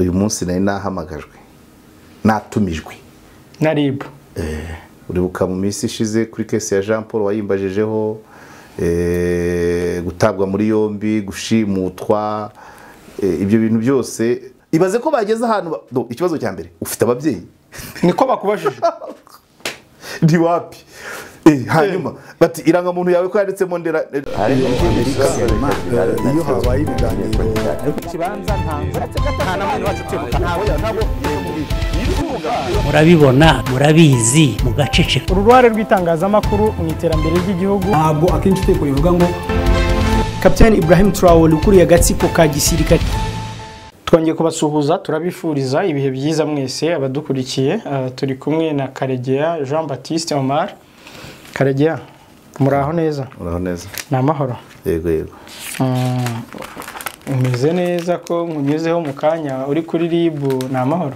Uyu munsi nari nahamagajwe, natumijwe na RIB. Uribuka mu minsi ishize kuri case ya Jean Paul wayimbajejeho, gutabwa muri yombi, gushimutwa, ibyo bintu byose. Ibaze ko bageze ahantu ikibazo cya mbere ufite ababyeyi niko bakubajije ndi wapi? Hanyuma bati irangamuntu yawe ko yanditsemo Ndera. Iyo habaye ibiganiro murabibona, murabizi, mugaceceka. Uruhare rw'itangazamakuru mu iterambere ry'igihugu. Ntabwo akenshi iteko rivuga ngo Captain Ibrahim Traore ukuriye agatsiko ka gisirikare. Twongeye kubasuhuza, turabifuriza ibihe byiza mwese abadukurikiye. Turi kumwe na Karegeya Jean Baptiste Omar. Karegeya, muraho neza? Muraho neza. Ni amahoro? Yego yego. Umeze neza ko nkunyuzeho mu kanya uri kuri RIB, ni amahoro?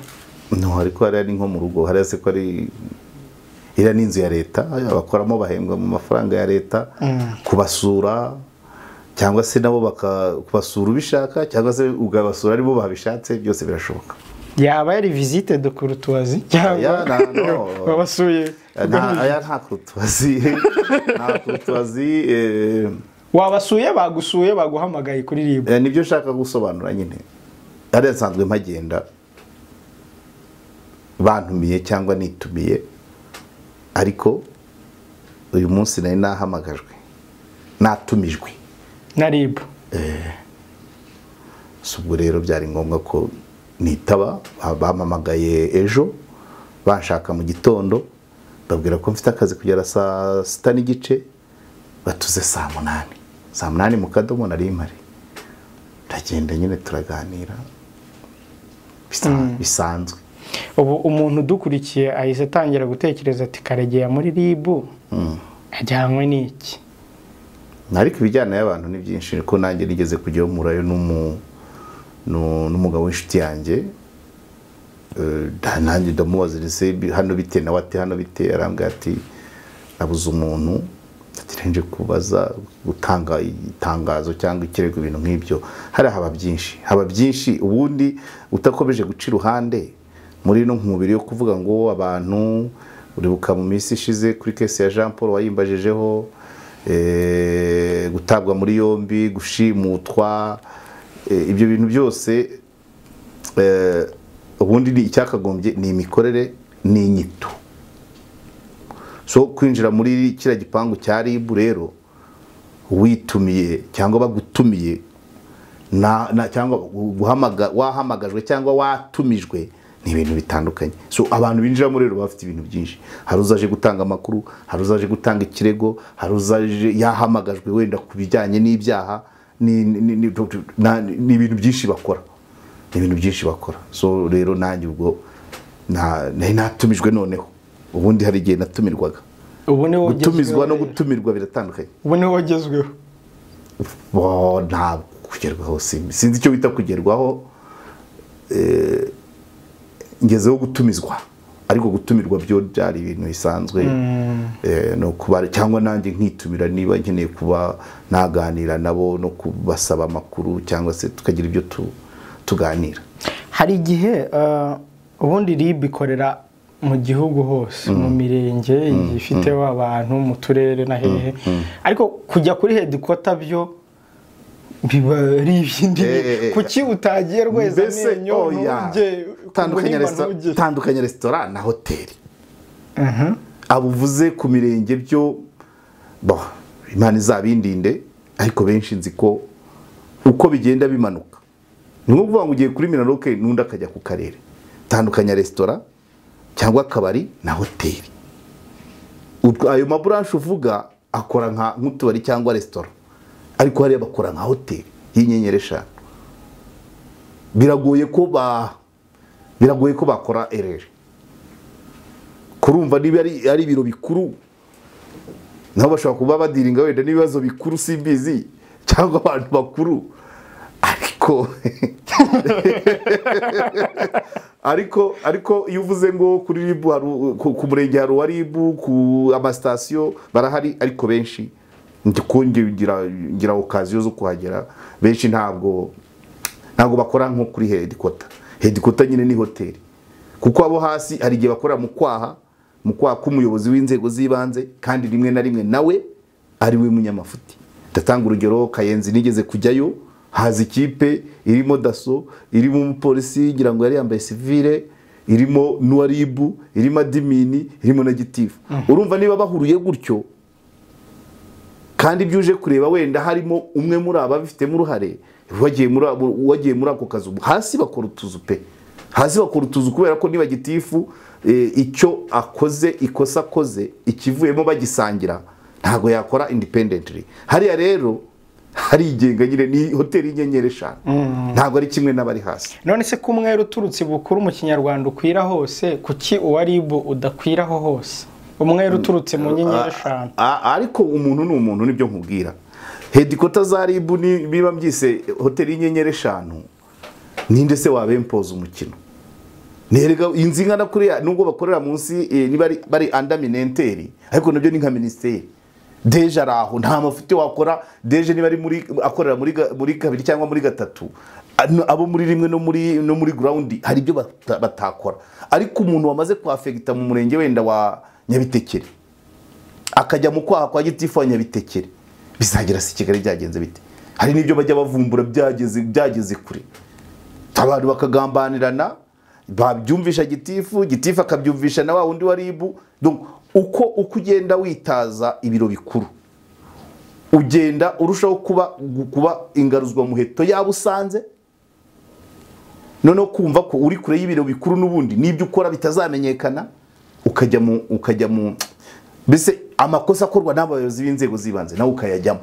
No, ariko hariya ni nko mu rugo, hariya se ko ari iriya ni inzu ya leta, abakoramo bahembwa mu mafaranga ya leta, kubasura cyangwa se nabo bakabasura ubishaka cyangwa se ugabasura aribo babishatse, byose birashoboka. Yaba yari visite de courtoisie cyangwa babasuye? Aya nta courtoisie, nta courtoisie. Wabasuye, bagusuye, baguhamagaye kuri RIB. Nibyo nshaka gusobanura nyine. Hariya nsanzwe mpagenda bantumiye cyangwa nitumiye, ariko uyu munsi nari nahamagajwe, natumijwe na RIB. Ubwo rero byari ngombwa ko nitaba. Bampamagaye ejo banshaka mu gitondo, babwira ko mfite akazi kugera saa 6:30, batuze saa 8. Saa 8 mu kadomo nari mpari, ndagenda nyine turaganira bisanzwe. Ubu umuntu udukurikiye ahise atangira gutekereza ati Karegeya muri RIB ajyanywe n'iki? Ariko ibijyana y'abantu ni byinshi, ko nanjye nigeze kujyayo murayo n'umugabo w'inshuti yanjye, nanjye ndamubaza ese hano bite, nawe ati hano bite, arambwira ati nabuze umuntu, ati nje kubaza gutanga itangazo cyangwa ikirego, ibintu nk'ibyo. Hari haba byinshi, haba byinshi. Ubundi utakomeje guca iruhande muri no nkubiri yo kuvuga ngo abantu, uribuka mu minsi ishize kuri case ya Jean Paul wayimbajejeho, gutabwa muri yombi, gushimutwa, ibyo bintu byose. Ubundi ni icyakagombye ni imikorere n'inyito. So kwinjira muri kiriya gipangu cya RIB rero witumiye cyangwa bagutumiye na cyangwa wahamagajwe cyangwa watumijwe ni ibintu bitandukanye. So abantu binjira muri rero bafite ibintu byinshi. Hari uzaje gutanga amakuru, hari uzaje gutanga ikirego, hari uzaje yahamagajwe wenda kubijyanye n'ibyaha, ni ibintu byinshi bakora. Ni ibintu byinshi bakora. So rero nanjye ubwo nari natumijwe noneho. Ubundi hari igihe natumirwaga. Ubu ni gutumizwa no gutumirwa biratandukanye. Ubu ni wagezweho. Ntabwo kugerwaho, sinzi icyo bita kugerwaho. Ngezeho gutumizwa, ariko gutumirwa byo byari ibintu bisanzwe, no kuba cyangwa nanjye nkitumira niba nkeneye kuba naganira nabo no kubasaba amakuru cyangwa se tukagira ibyo tuganira. Hari igihe ubundi RIB ikorera mu gihugu hose, mu mirenge ifiteho abantu, mu turere na hehe, ariko kujya kuri headquarter byo biba ari ibindi. Kuki utagiye rweza amenyo? Tandukanya restaurant na hoteli. Abuvuze ku mirenge byo Imana izabindinde, ariko benshi nzi ko uko bigenda bimanuka. Ni nko kuvuga ngo ugiye kuri Minaroke n'undi akajya ku karere. Tandukanya restaurant cyangwa akabari na hoteli. Ayo mabranche uvuga akora nka nk'utubari cyangwa restaurant, ariko hariya bakora nka hoteli y'inyenyeri 5. Biragoye ko bakora erreur. Kurumva niba ari ibiro bikuru, nabo bashobora kuba badiringa wenda n'ibibazo bikuru simbizi cyangwa abantu bakuru, ariko ariko iyo uvuze ngo kuri RIB ku murenge hari uwa RIB, ku amasitasiyo barahari, ariko benshi ngira okaziyo zo kuhagera, benshi ntabwo bakora nko kuri headquarter. Headquarter nyine ni hoteli, kuko abo hasi hari igihe bakora mu kwaha k'umuyobozi w'inzego z'ibanze, kandi rimwe na rimwe nawe ari we munyamafuti. Ndatanga urugero, Kayenzi nigeze kujyayo, haza ikipe irimo daso, irimo umupolisi ngira ngo yari yambaye civile, irimo n'uwaribu, irimo adimini, irimo na gitifu. Urumva niba bahuruye gutyo kandi byuje kureba wenda harimo umwe muri aba bifitemo uruhare, wagiye muri ako kazu hasi bakora utuzu pe, hasi bakora utuzu kubera ko niba gitifu icyo akoze ikosa akoze ikivuyemo bagisangira, ntago yakora independently. Hariya rero hari igenga nyine, ni hoteli y'inyenyeri 5, ntago ari kimwe n'abari hasi. None se kumwe uturutse bukuru mu kinyarwanda ukwira hose, kuki uwaribu udakwiraho hose? Umwe uturutse mu nyenyeri 5. Ariko umuntu ni umuntu, nibyo nkubwira. Headquarter za RIB niba mbyise hoteli y'inyenyeri 5, ninde se wabempoza umukino? Nerega inzinga na kuriya nubwo bakorera munsi niba bari under ministeri, ariko nabyo ni nka ministeri. Deje araho nta mafuti wakora. Deje niba ari muri akorera muri kabiri cyangwa muri gatatu, abo muri rimwe no muri ground hari ibyo batakora. Ariko umuntu wamaze kwafegita mu murenge wenda wa Nyabitekere akajya mu kwaha kwa gitifu wa Nyabitekere, bizagira si Kigali byagenze bite? Hari nibyo bajya bavumbura byageze kure, abantu bakagambanirana, babyumvisha gitifu, gitifu akabyumvisha na wa wundi wa RIB. Donc uko ugenda witaza ibiro bikuru, ugenda urushaho kuba ingaruzwa muheto yaba usanze. Noneho kumva ko uri kure y'ibiro bikuru n'ubundi n'ibyo ukora bitazamenyekana, ukajya mu mbese amakosa akorwa n'abayobozi b'inzego z'ibanze nawe ukayajyamo.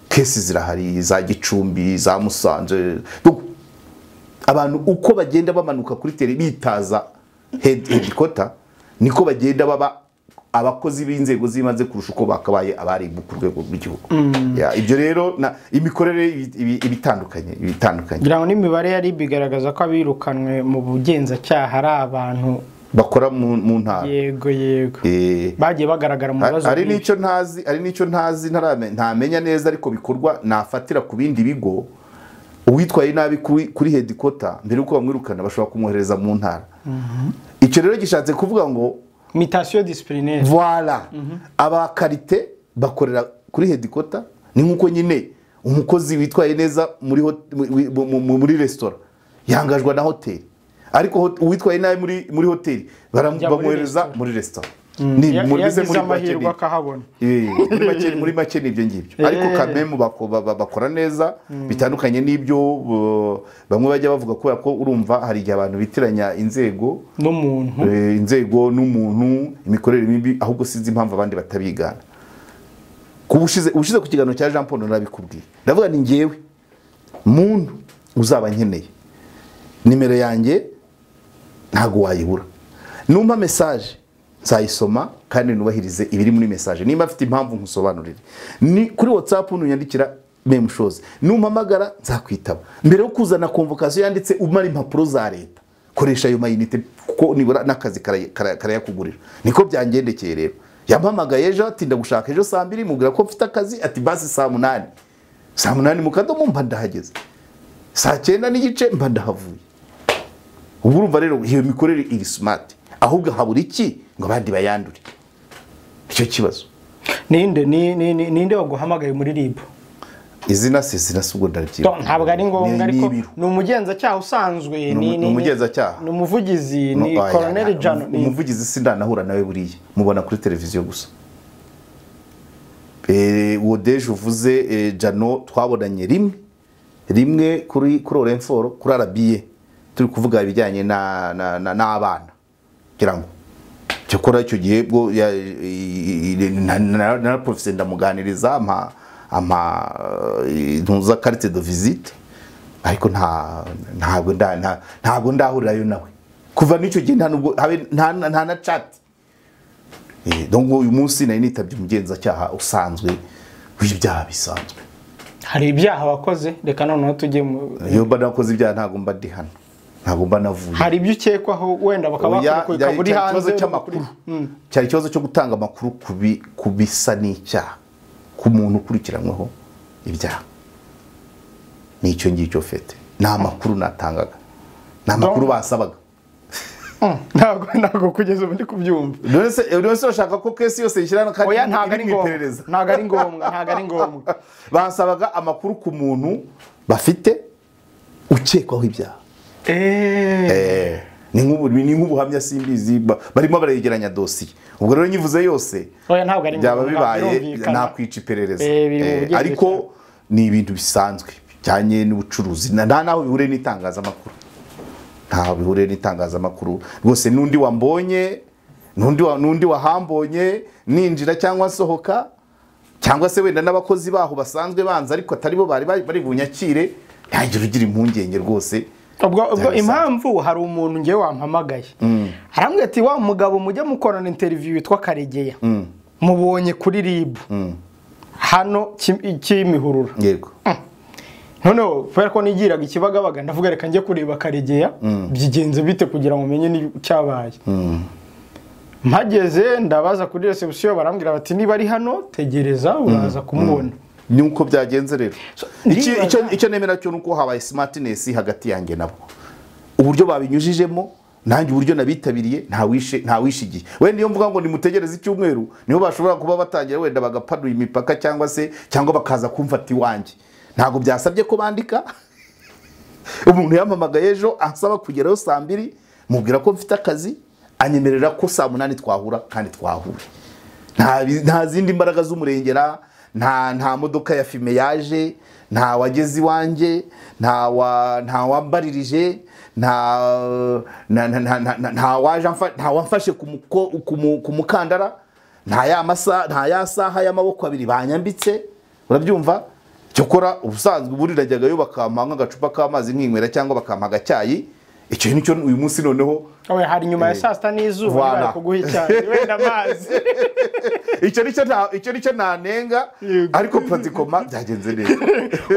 Kesi zirahari za Gicumbi, za Musanze. Abantu uko bagenda bamanuka kuri tele bitaza headquarter, niko bagenda baba abakozi b'inzego z'ibanze kurusha uko bakabaye abari ku rwego rw'igihugu. Ibyo rero na imikorere ibitandukanye. Ngira ngo n'imibare yari bigaragaza ko abirukanwe mu bugenzacyaha ari abantu bakora mu ntara. Yego bagiye bagaragara mu bibazo. Ari n'icyo ntazi ntamenya neza, ariko bikorwa nafatira ku bindi bigo. Uwitwaye nabi kuri headquarter mbere uko bamwirukana bashobora kumwohereza mu ntara. Icyo rero gishatse kuvuga ngo mutation disciplinaire. Voilà. Aba karite bakorera kuri headquarter ni nkuko nyine umukozi witwaye neza muri restaurant yangajwa na hoteli, ariko uwitwaye nabi muri hoteli bamwohereza muri restaurant. Ni muri amahirwe akahabona. Muri make nibyo ngibyo. Ariko kamemu bakora neza bitandukanye n'ibyo bamwe bajya bavuga kubera ko urumva hari igihe abantu bitiranya inzego n'umuntu, inzego n'umuntu, imikorere mibi, ahubwo sinzi impamvu abandi batabigana. Ubushize ku kiganiro cya Jean Paul narabikubwiye, ndavuga ni ngewe muntu uzaba nkeneye nimero yanjye ntago wayibura, numpa message nzayisoma kandi nubahirize ibiri muri message. Nimba afite impamvu nkusobanurire, ni kuri WhatsApp nunyandikira memushoze, numpamagara nzakwitaba. Mbere yo kuzana convocation yanditse umara impapuro za leta, koresha ayo mayinite kuko nibura n'akazi karayakugurira. Niko byangendekeye rero. Yampamagaye ejo ati ndagushaka ejo saa 2, mubwira ko mfite akazi, ati basi saa 8. Saa 8 mu kadomo mba ndahageze, saa 9:15 mba ndahavuye. Ubu urumva rero iyo mikorere iri smart, ahubwo habura iki ngo abandi bayandure? Icyo kibazo. Ninde ninde waguhamagaye muri RIB? Izina se ubwo ndabyibuka. Ntabwo ari ngombwa, ariko ni umugenzacyaha usanzwe, ni umugenzacyaha, ni umuvugizi, ni Colonel Jano. Umuvugizi sindanahura nawe buriya, mubona kuri televiziyo gusa. Uwo deje uvuze Jano twabonanye rimwe kuri Orenforo kuri RBA, turi kuvuga ibijyanye n'abana kugira ngo cyokora icyo gihe bwo na professeur ndamuganiriza ama ntuza carte de visite, ariko ntabwo ndahurirayo nawe kuva n'icyo gihe, nta nubwo nta na chat. Donc uyu munsi nari nitabye umugenzacyaha usanzwe w'ibyaha bisanzwe. Hari ibyaha wakoze? Reka noneho tujye mu iyo mba nakoze ibyaha ntabwo mba ndi hano, ntabwo mba navuye. Hari ibyo ukekwaho wenda bakaba bakurekura uri hanze? Cy'amakuru cyari ikibazo cyo gutanga amakuru kubisa n'icyaha ku muntu ukurikiranyweho ibyaha, nicyo ngicyo fete, ni amakuru natangaga. Nta makuru basabaga. Ntabwo kugeza ubu ndi kubyumva. None se bashaka ko case yose ishyira kandi Oya, ntabwo ari iri mu ngombwa. iperereza. Ntabwo ari ngombwa, ntabwo ari ngombwa. Basabaga amakuru ku muntu bafite ukekwaho ibyaha. Ni nk'ubuhamya, simbizi, barimo baregeranya dosiye. Ubwo rero nyivuze yose Oya, ntabwo ari byaba ngombwa, bibaye birumvikana. nakwica iperereza. Biri mu bugenzacyaha. Ariko ni ibintu bisanzwe bijyanye n'ubucuruzi, nta naho bihuriye n'itangazamakuru, ntaho bihuriye n'itangazamakuru rwose. N'undi wambonye, n'undi wahambonye ninjira cyangwa nsohoka, cyangwa se wenda n'abakozi baho basanzwe banza ariko atari bo bari bari bunyakire, ntihagire ugira impungenge rwose. Ubwo Byari bisanzwe. Impamvu hari umuntu ngewe wampamagaye, arambwira ati: "Wa mugabo mujya mukorana interview witwa Karegeya, mubonye kuri RIB hano Kimihurura." Noneho kubera ko nigiraga ikibagabaga, ndavuga: "Reka njye kureba Karegeya byigenze bite kugira ngo menye n'icyabaye." Mpageze ndabaza kuri reception, barambwira bati: "Niba ari hano, tegereza, uraza kumubona." Ni uko byagenze rero. Ndibaza- Icyo nemera cyo nuko habaye smartness hagati yanjye nabo, uburyo babinyujijemo nanjye uburyo nabitabiriye, ntawishe igihe. Wenda iyo mvuga ngo nimutegereze icyumweru, niho bashobora kuba batangira wenda bagapanuye imipaka, cyangwa se cyangwa bakaza kumfata iwanjye. Ntabwo byasabye ko bandika. Umuntu yampamagaye ejo ansaba kugerayo saa 2, mubwira ko mfite akazi, anyemerera ko saa 8 twahura, kandi twahure. Nta zindi mbaraga z'umurengera, nta modoka ya fumé yaje, nta wageze iwanjye, nta wambaririje, nta na- na- na- na- nta waje nta wamfashe ku mukandara, nta ya masa, nta ya saha y'amaboko abiri banyambitse, urabyumva? Cyokora ubusanzwe ubundi najyagayo bakampa nk'agacupa k'amazi nkinywera, cyangwa bakampa agacyayi. Icyo nicyo uyu munsi noneho. Oya, hari nyuma ya saa sita n'izuba. Voilà. Ntibari kuguha icyayi, wenda amazi. Icyo nicyo nanenga. Ariko pratiquement byagenze neza.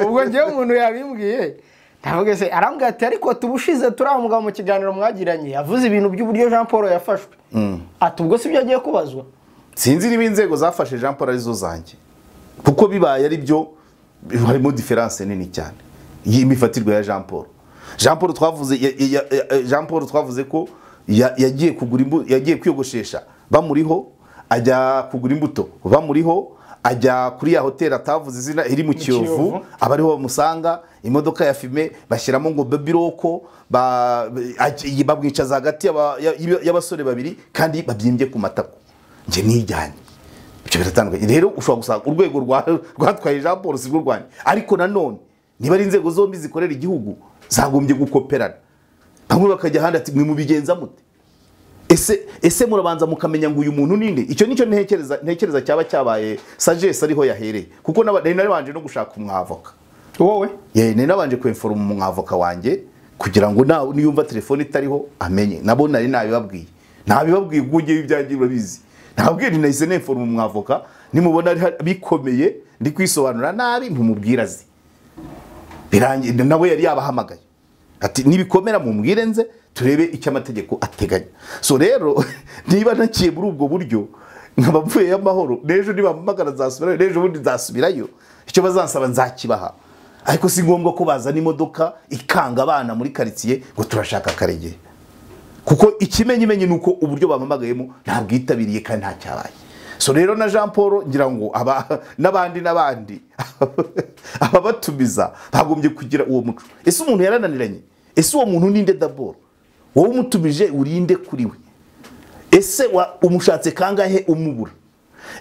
Ubwo ngewe umuntu yabimbwiye, ndavuga se, arambwira ati: "Ariko tubushize turamuga mu kiganiro mwagiranye yavuze ibintu by'uburyo Jean Paul yafashwe." Ati: "Ubwo si byo agiye kubazwa?" Sinzi niba inzego zafashe Jean Paul arizo zanjye, kuko bibaye ari byo harimo différence nini cyane y'imifatirwe ya Jean Paul. Jean Paul twavuze ko yagiye kugura yagiye kwiyogoshesha bamuriho, ajya kugura imbuto bamuriho, ajya kuri ya hoteli atavuze izina iri mu Kiyovu, Kiyovu. aba ariho bamusanga, imodoka ya fumé bashyiramo ngo babiroko, bamwicaza hagati y'abasore babiri kandi babyimbye ku matako. Njye nijyanye, ibyo biratandukanye. Rero ushobora gusanga urwego rwatwaye Jean Paul si rwo rwanjye, ariko nanone niba ari inzego zombi zikorera igihugu, zagombye gukoperana, bamwe bakajya ahandi, ati: "Mwe mubigenza mute? Ese murabanza mukamenya ngo uyu muntu ninde?" Icyo nicyo ntekereza cyaba cyabaye. Sagesse ariho yahereye, kuko nari nabanje no gushaka umwavoka. Wowe? Ye, nari nabanje kwemfora umwavoka wanjye kugira ngo niyumva telefone itariho amenye. Nabo nari nabibabwiye, ubwo ngewe ibyanjye urabizi, nababwiye nti nahise nemfora umwavoka, nimubona bikomeye ndi kwisobanura nabi ntumubwira azi. Birangiye nawe yari yabahamagaye ati: "Nibikomera mumbwire nze turebe icyo amategeko ateganya." So rero niba naciye muri ubwo buryo nkaba mvuyeyo amahoro, n'ejo nibampamagara nzasubirayo, n'ejo bundi nzasubirayo, icyo bazansaba nzakibaha. Ariko si ngombwa ko bazana imodoka ikanga abana muri karitsiye ngo turashaka Karegeya, kuko ikimenyimenyi ni uko uburyo bampamagayemo ntabwitabiriye kandi nta cyabaye. So rero na Jean Paul ngira ngo aba n'abandi n'abandi ababatumiza bagombye kugira uwo muco. Ese umuntu yarananiranye? Ese uwo muntu ninde? D'abord wowe umutumije urinde kuri we? Ese umushatse kangahe umubura?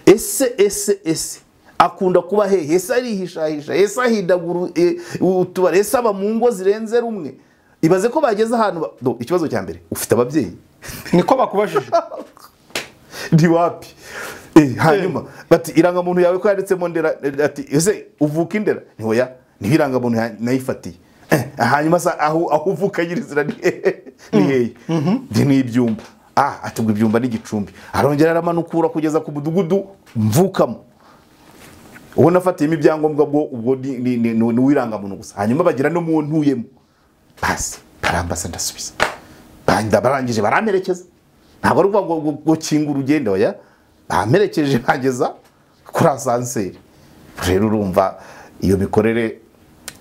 Ese akunda kuba hehe? Ese arihishahisha? Ese ahindagura utubari? Ese aba mu ngo zirenze rumwe? Ibaze ko bageze ahantu Do, ikibazo cya mbere: ufite ababyeyi? Niko bakubajije? Ni wapi. Hanyuma bati: "Irangamuntu yawe ko yanditsemo Ndera?" Ati: "Ese uvuka Indera?" Ni oya, niho irangamuntu nayifatiye. Hanyuma sa aho uvuka nyirizina ni hehe? Ni hehe? Ndi ni ibyumba. Ati: "Ubwo ibyumba ni Gicumbi." Arongera aramanukura kugeza ku mudugudu mvukamo, uwo nafatiyemo ibyangombwa. Ubwo ni uw'irangamuntu gusa. Hanyuma bagira no mu ntuyemo, basi barambaza, ndasubiza. Barangije baramperekeza. Ntabwo ari ukuvuga ngo kinga urugendo, oya, bamperekeje bageza kuri ascenseur. Rero urumva iyo mikorere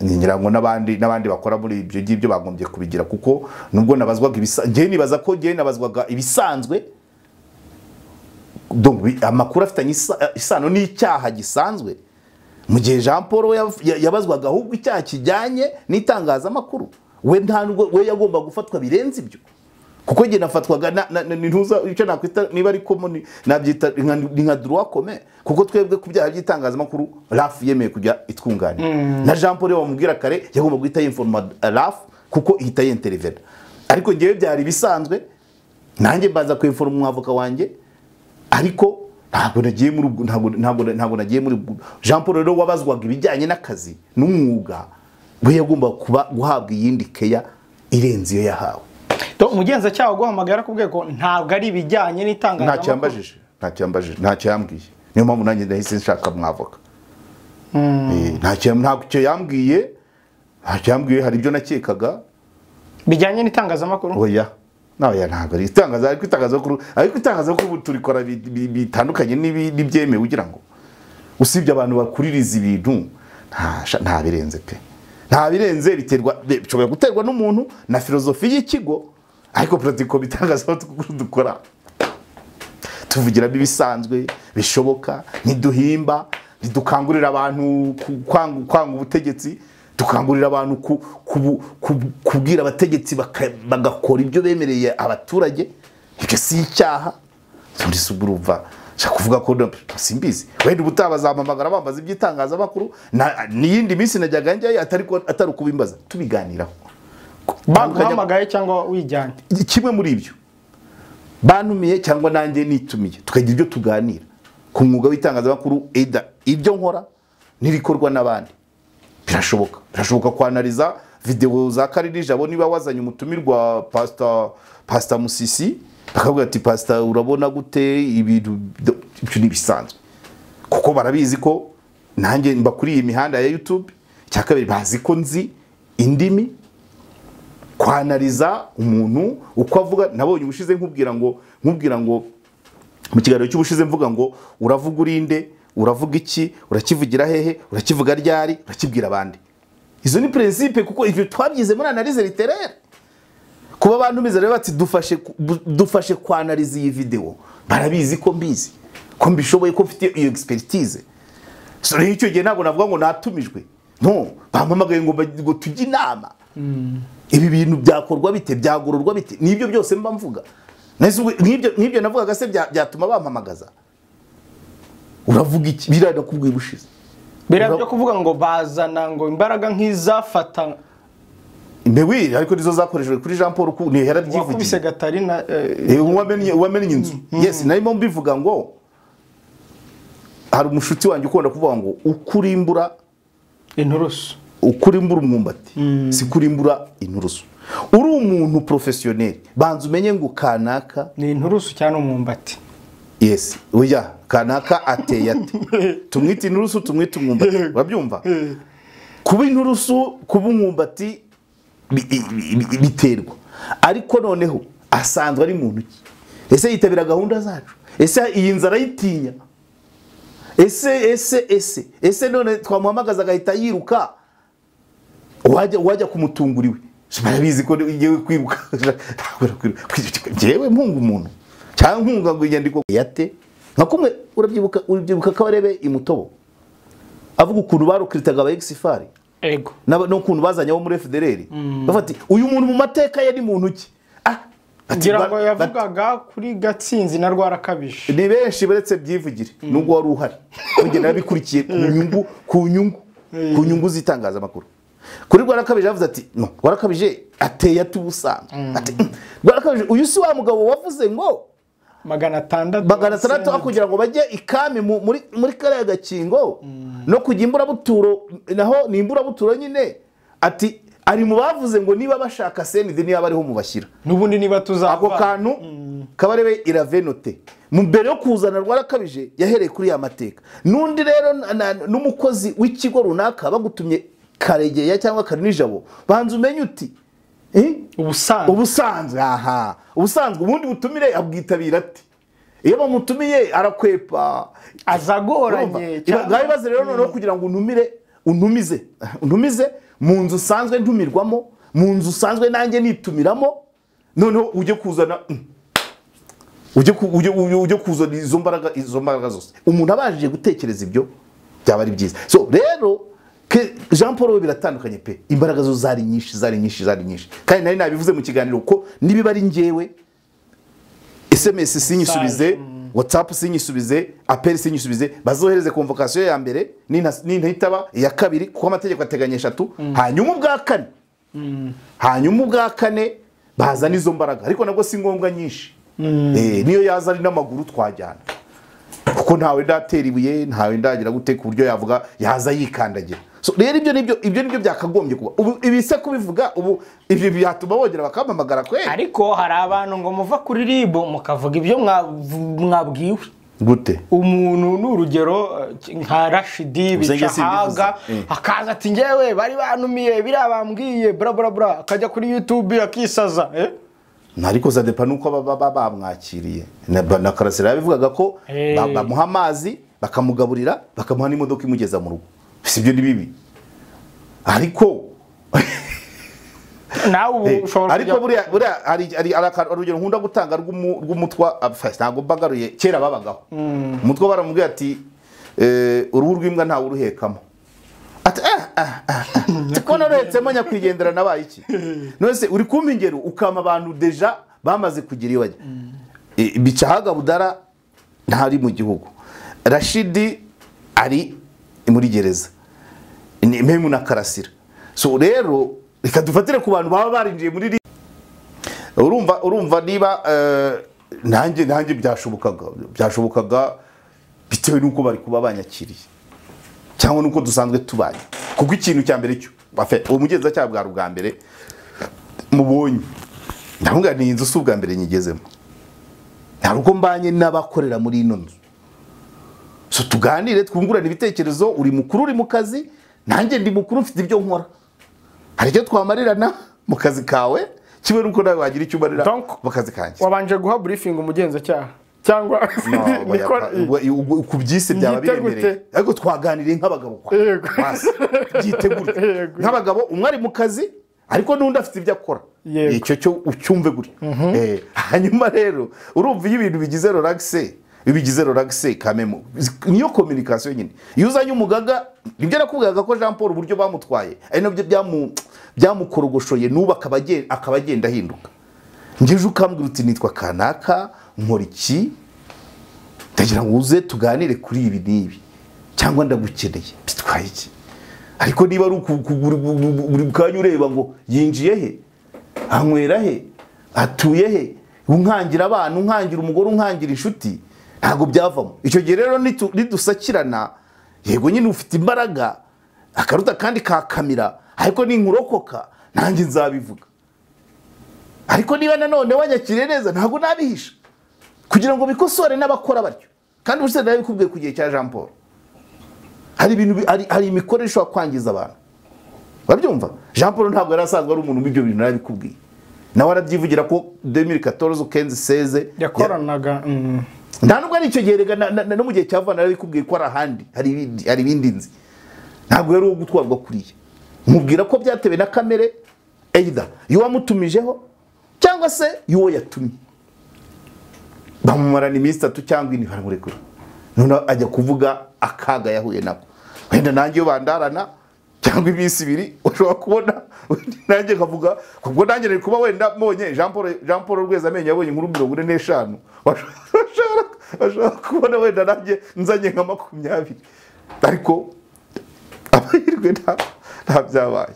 Ngira ngo n'abandi bakora muri ibyo ngibyo bagombye kubigira, kuko nubwo nabazwaga njye nibaza ko njye nabazwaga ibisanzwe, donc amakuru afitanye isano n'icyaha gisanzwe, mu gihe Jean Paul yabazwaga ahubwo icyaha kijyanye n'itangazamakuru, we ntabwo we yagomba gufatwa birenze ibyo, kuko njye nafatwaga ntuza icyo nakwita niba ari common nabyita nka droit commun, kuko twebwe ku byaha by'itangazamakuru RAF yemeye kujya itwunganira. Na Jean Paul bamubwira kare yagomba guhita yinforma RAF kuko ihita yintervena, ariko njyewe byari bisanzwe nanjye mbanza kwinforma umwavoka wanjye, ariko ntabwo nagiye muri ntabwo nagiye muri Jean Paul rero wabazwaga ibijyanye n'akazi n'umwuga, we yagomba kuba guhabwa iyindi keya irenze iyo yahawe. Umugenzacyaha uguhamagara kubwiye ko ntabwo ari ibijyanye n'itangazamakuru. Ntacyo yambajije, ntacyo yambwiye. Niyo mpamvu nanjye ndahise nshaka mwavoka. Ntacyo yambwiye, hari ibyo nakekaga bijyanye n'itangazamakuru. Oya, nawe ntabwo ari itangazamakuru, ariko itangazamakuru turikora bitandukanye n'ibyemewe, ugira ngo usibye abantu bakuririza ibintu nta birenze pe, nta birenze, biterwa bishobora guterwa n'umuntu na filozofi y'ikigo, ariko pratico bitangazamakuru dukora tuvugiramo ibisanzwe bishoboka, ntiduhimba, ntidukangurira abantu kwanga ubutegetsi, dukangurira abantu kubwira abategetsi bagakora ibyo bemereye abaturage. Ibyo si icyaha. Muri suburuva nshaka kuvuga ko simbizi, wenda ubutaha bazampamagara bambaza iby'itangazamakuru, n'iyindi minsi najyaga njyayo atari ukubimbaza, tubiganiraho. Baguhamagaye cyangwa wijyanye kimwe muri ibyo, bantumiye cyangwa nanjye nitumiye, tukagira ibyo tuganira ku mwuga w'itangazamakuru, eda ibyo nkora n'irikorwa n'abandi. Birashoboka kwanaliza video za Karinijabo, niba wazanye umutumirwa Pastor Musisi, bakavuga ati Pastor urabona gute ibintu, ibyo ni bisanzwe, kuko barabizi ko nanjye mba kuri iyi mihanda ya YouTube. Cya kabiri bazi ko nzi indimi, kwanaliza umuntu uko avuga. Nabonye ubushize nkubwira ngo mu kiganiro cy'ubushize mvuga ngo uravuga urinde, uravuga iki, urakivugira hehe, urakivuga ryari, urakibwira abandi. Izo ni principe, kuko ivyo twabyize muri analyse littéraire. Kuba abantu bize rero bati dufashe kwanaliza iyi video, barabizi ko mbizi, ko mbishoboye, ko mfite iyo expertise. So rero icyo gihe ntabwo navuga ngo natumijwe, no bampamagaye ngo tujye inama, ibi bintu byakorwa bite, byagororwa bite, nibyo byose mba mvuga. Nk'ibyo navugaga se byatuma bampamagaza? Uravuga iki? Birada kubwiye ubushize, birabyo kuvuga ngo bazana ngo imbaraga nk'izafata mbewi, ariko nizo zakoreshejwe kuri Jean Paul ku ni yarabyivugiye wakubise Gatarina, uwamenye inzu. Yes, narimo mbivuga ngo hari umushuti wanjye ukunda kuvuga ngo ukurimbura inturusu, ukurimbura umwumbati si kurimbura inturusu. Uri umuntu professionnel, banza umenye ngo kanaka ni inturusu cyane umwumbati. Yes, oya kanaka ateye ate, tumwite inturusu, tumwite umwumbati, urabyumva? Kuba inturusu, kuba umwumbati biterwa, ariko noneho asanzwe ari muntu ki? Ese yitabira gahunda zacu? Ese iyi nzara yitinya? Ese none twamuhamagaza agahita yiruka, wajya kumutungura iwe? Barabizi ko ngewe kwiruka, ngewe mpunga umuntu cyangwa nkunga ngo inyandiko yate nka kumwe. Urabyibuka Kabarebe imutobo avuga ukuntu barukiritaga aba exifari, ego, n'ukuntu bazanye abo muri FDLR, bafati uyu muntu mu mateka ye ni muntu ki? Ngira ngo yavugaga kuri Gatsinzi na Rwarakabije. Ni benshi baretse byivugire nubwo wari uhari, njye nabikurikiye ku nyungu z'itangazamakuru. Kuri Rwarakabije yavuze ati no, Rwarakabije ateye ati ubusanzwe, ati Rwarakabije uyu si wa mugabo wavuze ngo 600 kugira ngo bajye ikami muri kariya gakingo no kujya imburabuturo, naho ni imburabuturo nyine. Ati ari mu bavuze ngo niba bashaka CND niba bariho mubashyira, n'ubundi niba tuzava ako kantu Kabarebe iravenote. Mu mbere yo kuzana Rwarakabije yahereye kuri ya mateka. N'undi rero n'umukozi w'ikigo runaka bagutumye Karegeya cyangwa Karinijabo, banza umenye uti ubusanzwe, aha ubusanzwe ubundi butumire abwitabira ati iyo bamutumiye arakwepa azagoranye. Cyangwa ibibazo rero noneho kugira ngo untumire untumize Mu nzu usanzwe ntumirwamo, mu nzu usanzwe nanjye nitumiramo, noneho ujye kuzana ujye kuzana izo mbaraga zose. Umuntu abashije gutekereza ibyo byaba ari byiza. So rero Jean Paul we biratandukanye pe, imbaraga zo zari nyinshi zari nyinshi zari nyinshi, kandi nari nabivuze mu kiganiro ko nibiba ari njyewe SMS sinyisubize, WhatsApp sinyisubize, appel sinyisubize, bazohereze convocation ya mbere nintitaba iya kabiri, kuko amategeko ateganya eshatu, hanyuma ubwa kane hanyuma ubwa kane bazana izo mbaraga, ariko nabwo si ngombwa nyinshi. Niyo yaza ari n'amaguru twajyana, kuko ntawe ndatera ibuye, ntawe ndagira gute ku buryo yavuga yaza yikandagira. So rero ibyo nibyo byakagombye kuba. Ubu ibise kubivuga ubu ibyo byatuma bongera bakampamagara kweli. Ariko hari abantu ngo muva kuri RIB mukavuga ibyo mwabwiwe. Gute? Umuntu n'urugero nka Rashidi Bicahaga akaza ati ngewe bari banumiye biriya bambwiye bra bra bra, akajya kuri YouTube akisaza. Ariko za depa nuko baba bamwakiriye. Na Karasira yabivugaga ko bamuha amazi, bakamugaburira, bakamuha n'imodoka imugeza mu rugo. Si ibyo ni bibi. Ariko nawe ushobora ariko buriya ari urugero nkunda gutanga rw'umutwa, ntabwo mbagaruye kera babagaho. Umutwa baramubwiye ati uruhu rw'imbwa ntawe uruhekamo. Ati tikona ruhetsemo nyakwigendera nabaye iki? None se uri kumpa ingero ukama abantu deja bamaze kugira iyo bajya. Bicahaga Budara ntari mu gihugu, Rashidi ari muri gereza, ni Mpemu na Karasira. So rero reka dufatire ku bantu baba barinjiye muri urumva niba nanjye byashobokaga bitewe nuko bari kuba banyakiriye cyangwa nuko dusanzwe tubanye, kuko ikintu cya mbere cyo uwo mugenzacyaha bwa rubwa mbere mubonye ndavuga ni inzu si ubwa mbere nyigezemo, nta rugo mbanye n'abakorera muri ino nzu. So tuganire twungurane ibitekerezo, uri mukuru uri mu kazi, nanjye ndi mukuru mfite ibyo nkora, hari icyo twamarirana mu kazi kawe kimwe nuko nawe wagira icyo umarira mu kazi kanjye. Wabanje guha briefing umugenzacyaha cyangwa ku byise byaba biremereye, ariko twaganiriye nk'abagabo kwa byitegure nk'abagabo, umwe ari mu kazi ariko n'undi afite ibyo akora, icyo cyo ucyumve gutyo. Hanyuma rero urumva iyo ibintu bigize relaxe, bigize relaxe kamemo niyo communication nyine. Iyo uzanye umugaga, nibyo nakubwiraga ko Jean Paul uburyo bamutwaye ari nabyo byamukorogoshoye nubu akaba agenda ahinduka. Ngeje ukambwira uti nitwa kanaka nkora iki, ndagira ngo uze tuganire kuri ibi n'ibi cyangwa ndagukeneye, bitwaye iki? Ariko niba ari buri kanya ureba ngo yinjiye he, anywera he, atuye he, unkangira abana, unkangira umugore, unkangira inshuti, ntabwo byavamo. Icyo gihe rero nidusakirana, yego nyine ufite imbaraga akaruta kandi kakamira, ariko ninkurokoka nanjye nzabivuga. Ariko niba nanone wanyakiriye neza ntabwo nabihisha kugira ngo bikosore n'abakora batyo. Kandi ubuse nabikubwiye ku gihe cya Jean Paul, hari ibintu hari imikorere ishobora kwangiza abantu. Urabyumva? Jean Paul ntabwo yari asanzwe ari umuntu w'ibyo bintu, narabikubwiye. Nawe arabyivugira ko 2014 15 16 yakoranaga. Nta nubwo ari icyo gihe rega no mu gihe cya vuba narabikubwiye ko ari ahandi hari ibindi nzi. Ntabwo yari uwo gutwarwa kuriya. Mubwira ko byatewe na kamere either iyo wamutumijeho cyangwa se yuwo yatumye. Bamumarana iminsi 3 cyangwa 4 baramurekura. None ajya kuvuga akaga yahuye nako. Wenda nanjye iyo bandarana cyangwa iminsi 2 ushobora kubona nanjye nkavuga kubwo nanjye nari kuba wenda mbonye Jean Paul Rwezamenyo yabonye inkuru 45, bashobora kubona wenda nanjye nzanye nka 20, ariko amahirwe nta byabaye.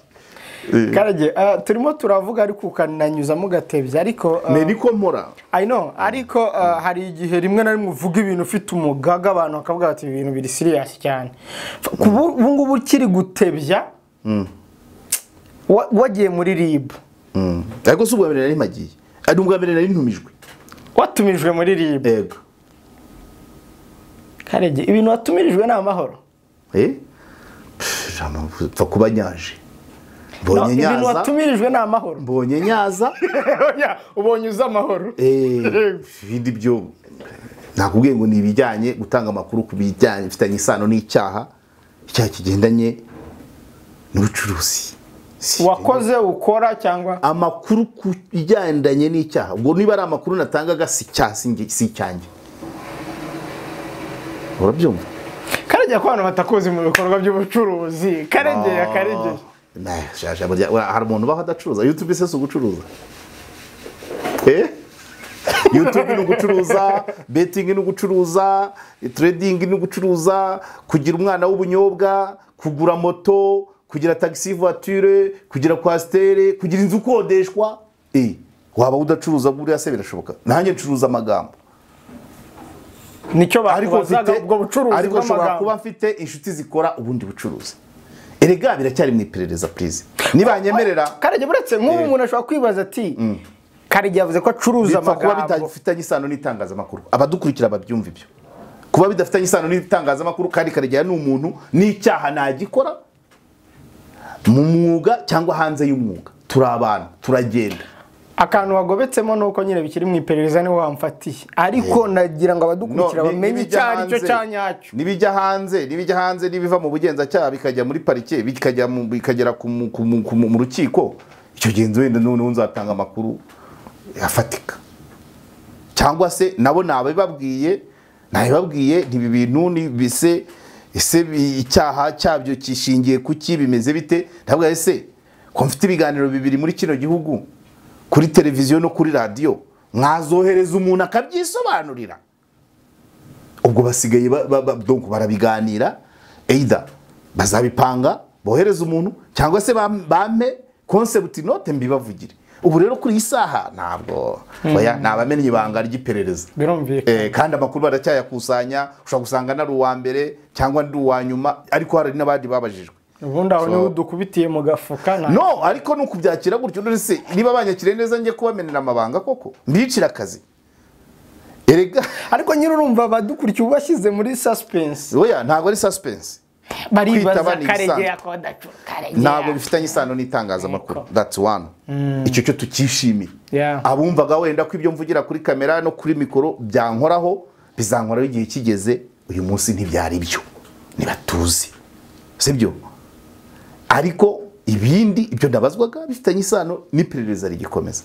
Karage turimo turavuga ariko ukananyuzamo gatebye, ariko niko mpora I know, ariko hari igihe rimwe na rimwe uvuga ibintu ufite umugaga abantu bakavuga bati ibintu biri serious cyane. Ubu ngubu ukiri gutebya wagiye muri RIB. Ariko si ubwa mbere nari mpagiye, ari ubwa mbere nari ntumijwe. Watumijwe muri RIB? Yego. Karege ibintu watumirijwe ni amahoro? Pfa kuba nyaje. Mbonye nyaza. Ibintu watumirijwe ni amahoro. Mbonye nyaza. Ubonye uza amahoro. Ibindi byo nakubwiye ngo ni ibijyanye gutanga amakuru ku bijyanye bifitanye isano n'icyaha, icyaha kigendanye n'ubucuruzi. Wakoze ukora cyangwa amakuru kugendanye n'icyaha. Ubwo niba ari amakuru natangaga si cyanjye. Urabyumva? Karegeya ko abantu batakuzi mu bikorwa by'ubucuruzi. Karegeya. Hari umuntu ubaho adacuruza. YouTube se si ugucuruza? YouTube ni ugucuruza, betting ni ugucuruza, trading ni ugucuruza, kugira umwana w'ubunyobwa, kugura moto, kugira taxi voiture, kugira kwastere, kugira inzu ukodeshwa. Waba udacuruza buriya se birashoboka? Nanjye ncuruza amagambo. Nicyo bakubazaga ubwo bucuruzi bw'amagambo. Ariko nshobora kuba mfite inshuti zikora ubundi bucuruzi. Erega biracyari mu iperereza please. Nibanyemerera Karegeya buretse nk'ubu umuntu ashobora kwibaza ati Karegeya yavuze ko acuruza amagambo. Kuba bidafitanye isano n'itangazamakuru. Abadukurikira babyumva ibyo. Kuba bidafitanye isano n'itangazamakuru kandi Karegeya ni umuntu n'icyaha nagikora mu mwuga cyangwa hanze y'umwuga. Turi abantu, turagenda. Akantu wagobetsemo nuko nyine bikiri mu iperereza niho wamfatiye. Ariko nagira ngo abadukurikira bamenye icyari cyo cyanyacyo. Nibijya hanze, nibiva mu bugenzacyaha bikajya muri parike, bikajya bikagera mu rukiko. Icyo genzo wenda noneho nzatanga amakuru afatika. Cyangwa se nabo nabibabwiye ntibi bintu ni bise ese icyaha cyabyo kishingiye kuki bimeze bite? Ntabwo ese ko mfite ibiganiro bibiri muri kino gihugu kuri televiziyo no kuri radio mwazohereza umuntu akabyisobanurira. Ubwo basigaye donc barabiganira, either bazabipanga bohereza umuntu cyangwa se bampe concept note mbibavugire. Ubu rero kuri isaha ntabwo oya nabamenye ibanga ry'iperereza. Kandi amakuru baracyayakusanya, ushobora gusanga nari uwa mbere cyangwa ndi uwa nyuma, ariko hari n'abandi babajijwe. Ubundi aho niho dukubitiye mu gafuka na no, ariko nukubyakira gutyo none niba banyakire neza nge kubamenera amabanga koko mbicira akazi. Erega ariko nyiri urumva abadukurikiye ubashyize muri suspense. Oya ntabwo ari suspense. Baribaza Karegeya ko Karegeya ntabwo bifitanye isano n'itangazamakuru. That's one. Icyo cyo tukishimiye. Abumvaga wenda ko ibyo mvugira kuri kamera no kuri mikoro byankoraho, bizankoraho igihe kigeze. Uyu munsi ntibyari byo, nibatuzi sibyo. Ariko ibindi ibyo ndabazwaga bifitanye isano n'iperereza rigikomeza.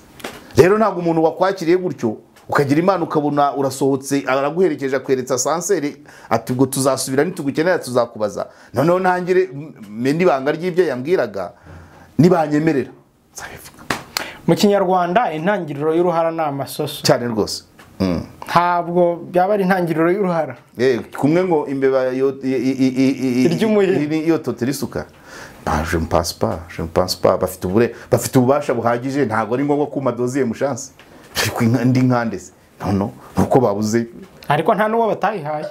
Rero ntabwo umuntu wakwakiriye gutyo ukagira Imana ukabona urasohotse araguherekeje akweretsa sanseri ati ubwo tuzasubira nitugukenera tuzakubaza. Noneho ntangire mende ibanga ry'ibyo yambwiraga nibanyemerera nzabivuga. Mu Kinyarwanda intangiriro y'uruhara ni amasoso. Cyane rwose. Ntabwo byaba ari intangiriro y'uruhara. Kumwe ngo imbeba iyo totera isuka. Je ne pense pas, bafite ububasha buhagije, ntabwo ari ngombwa kuma doziye mu chance. Ndi nkande se. No, nuko babuze. Ariko nta nuwo batayihaye.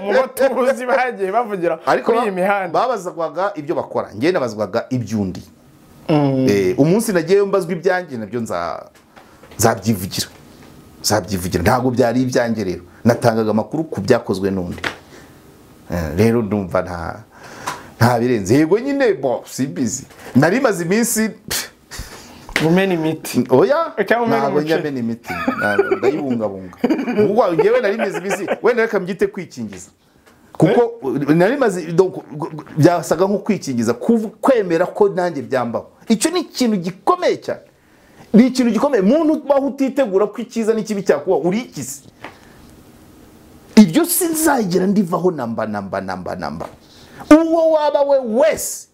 Mu batuzi bagiye bavugira kuri iyi mihanda. Babazwaga ibyo bakora, ngiye nabazwaga ibyundi. Umunsi nagiye mbazwa ibyanjye nabyo nzabyivugira. Nzabyivugira. Ntabwo byari ibyanjye rero. Natangaga amakuru ku byakozwe n'undi. Rero ndumva nta birenze. Yego nyine bo simbizi. Nari maze iminsi umena imiti. Oya, ntabwo njya imiti. Ndayibungabunga. Ubwo ngewe nari maze iminsi wenda reka mbyite kwikingiza. Kuko nari maze byasaga nko kwikingiza, kwemera ko nanjye byambaho. Icyo ni ikintu gikomeye cyane. Ni ikintu gikomeye muntu baho utitegura ko ikiza n'ikibi cyakuba urikize. Ibyo sinzagera ndivaho namba. Uwo waba we wese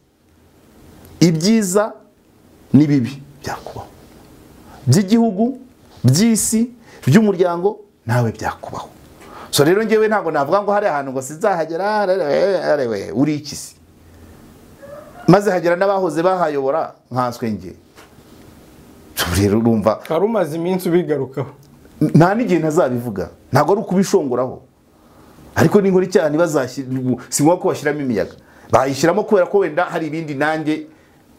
ibyiza n'ibibi byakubaho, by'igihugu, by'isi, by'umuryango, nawe byakubaho. So rero ngewe ntabwo navuga ngo hari ahantu ngo sinzahagera, arewe uri ikisi. Maze hagera n'abahoze bahayobora nkanswe nge. Rero urumva wari umaze iminsi ubigarukaho. Nta n'igihe ntazabivuga, ntabwo ari ukubishongoraho. Ariko n'inkora icyaha ntibazashyira, si ngombwa ko bashyiramo imiyaga. Bayishyiramo kubera ko wenda hari ibindi nanjye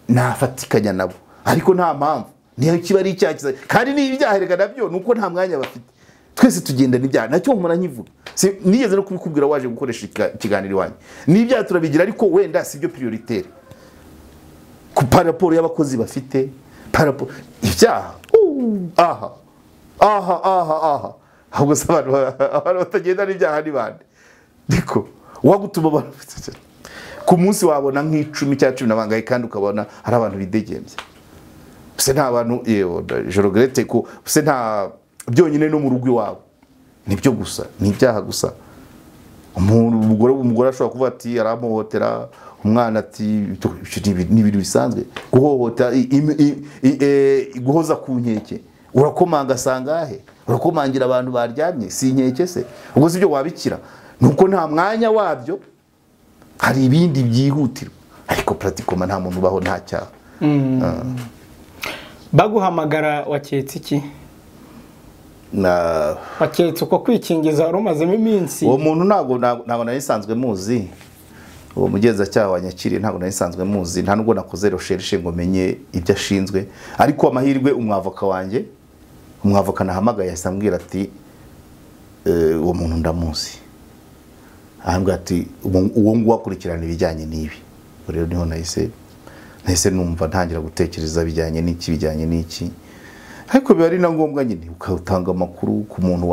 nafatikanya nabo. Ariko nta mpamvu, niyo kiba ari icyaha kiza. Kandi n'ibyaha erega nabyo nuko nta mwanya bafite. Twese tugenda n'ibyaha, nacyo mpora nkivuga. Nigeze no kubikubwira waje gukoresha ikiganiro iwanjye. N'ibyaha turabigira ariko wenda si byo prioritaire. Ku paraporo y'abakozi bafite, paraporo ibyaha. Aha. Aha. Ahubwo se abantu batagenda n'ibyaha ni bande? Niko wagutuma abantu. Ku munsi wabona nk'icumi cya 10 na bangahe, kandi ukabona hari abantu bidegembye. Se nta bantu, yewe je regrette ko se nta byonyine no mu rugo iwabo nibyo gusa, ni ibyaha gusa. Umugore ashobora kuvuga ati aramuhotera, umwana ati ni ibintu bisanzwe guhohota, guhoza ku nkeke. Urakomanga sangahe, urakomangira abantu baryamye, si inkeke se? Ubwo si byo wabikira, nuko nta mwanya wabyo, hari ibindi byihutirwa. Ariko pratikoma nta muntu ubaho nta cyaha. Baguhamagara waketse iki? Na waketse uko kwikingiza wari umazemo iminsi? Uwo muntu ntabwo nari nsanzwe muzi. Uwo mugenzacyaha wanyakiriye ntabwo nari nsanzwe muzi, nta nubwo nakoze recherche ngo menye ibyo ashinzwe. Ariko amahirwe umwavoka wanjye, umwavoka nahamagaye yahise ambwira ati uwo muntu ndamuzi. Arambwira ati uwo nguwo akurikirana ibijyanye n'ibi. Rero niho nahise numva ntangira gutekereza bijyanye n'iki, bijyanye n'iki. Ariko biba ari na ngombwa nyine ukatanga amakuru ku muntu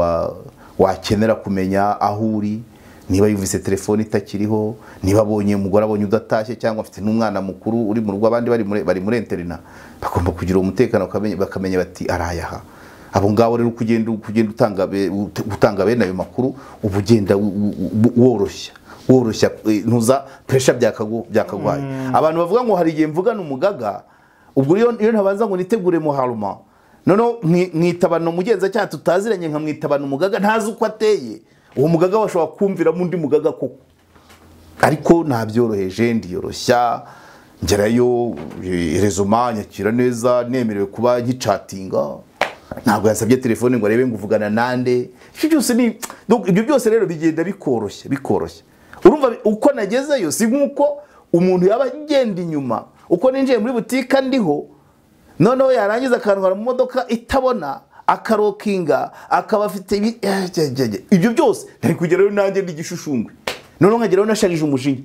wakenera kumenya aho uri, niba yumvise telefone itakiriho, niba abonye umugore abonye udatashye, cyangwa afite n'umwana mukuru uri mu rugo abandi bari muri interina, bagomba kugira umutekano bakamenya bati arayaha. Abo ngabo rero kugenda utanga bene ayo makuru, uba ugenda woroshya ntuza pressure byakagwaye. Abantu bavuga ngo hari igihe mvugana umugaga, ubwo iyo ntabanza ngo nitegure muharuma, noneho mwitabana umugenzacyaha tutaziranye, nkamwitabana umugaga ntazi uko ateye, uwo mugaga washobora kumviramo undi mugaga koko. Ariko nabyoroheje, ndiyoroshya, ngerayo rezoma nyakira neza, nemerewe kuba nkicatinga, ntabwo yasabye telefone ngo arebe ngo uvugana nande. Ibyo byose ni ibyo byose rero bigenda bikoroshya. Urumva uko nagezeyo si nkuko umuntu yaba agenda inyuma, uko ninjiye muri butike ndiho, noneho yarangiza akantwara mu modoka itabona, akarokinga, akaba afite ibyo byose. Ntari kugerayo nanjye n'igishushushungwe, noneho nkagerayo nasharije umujinya.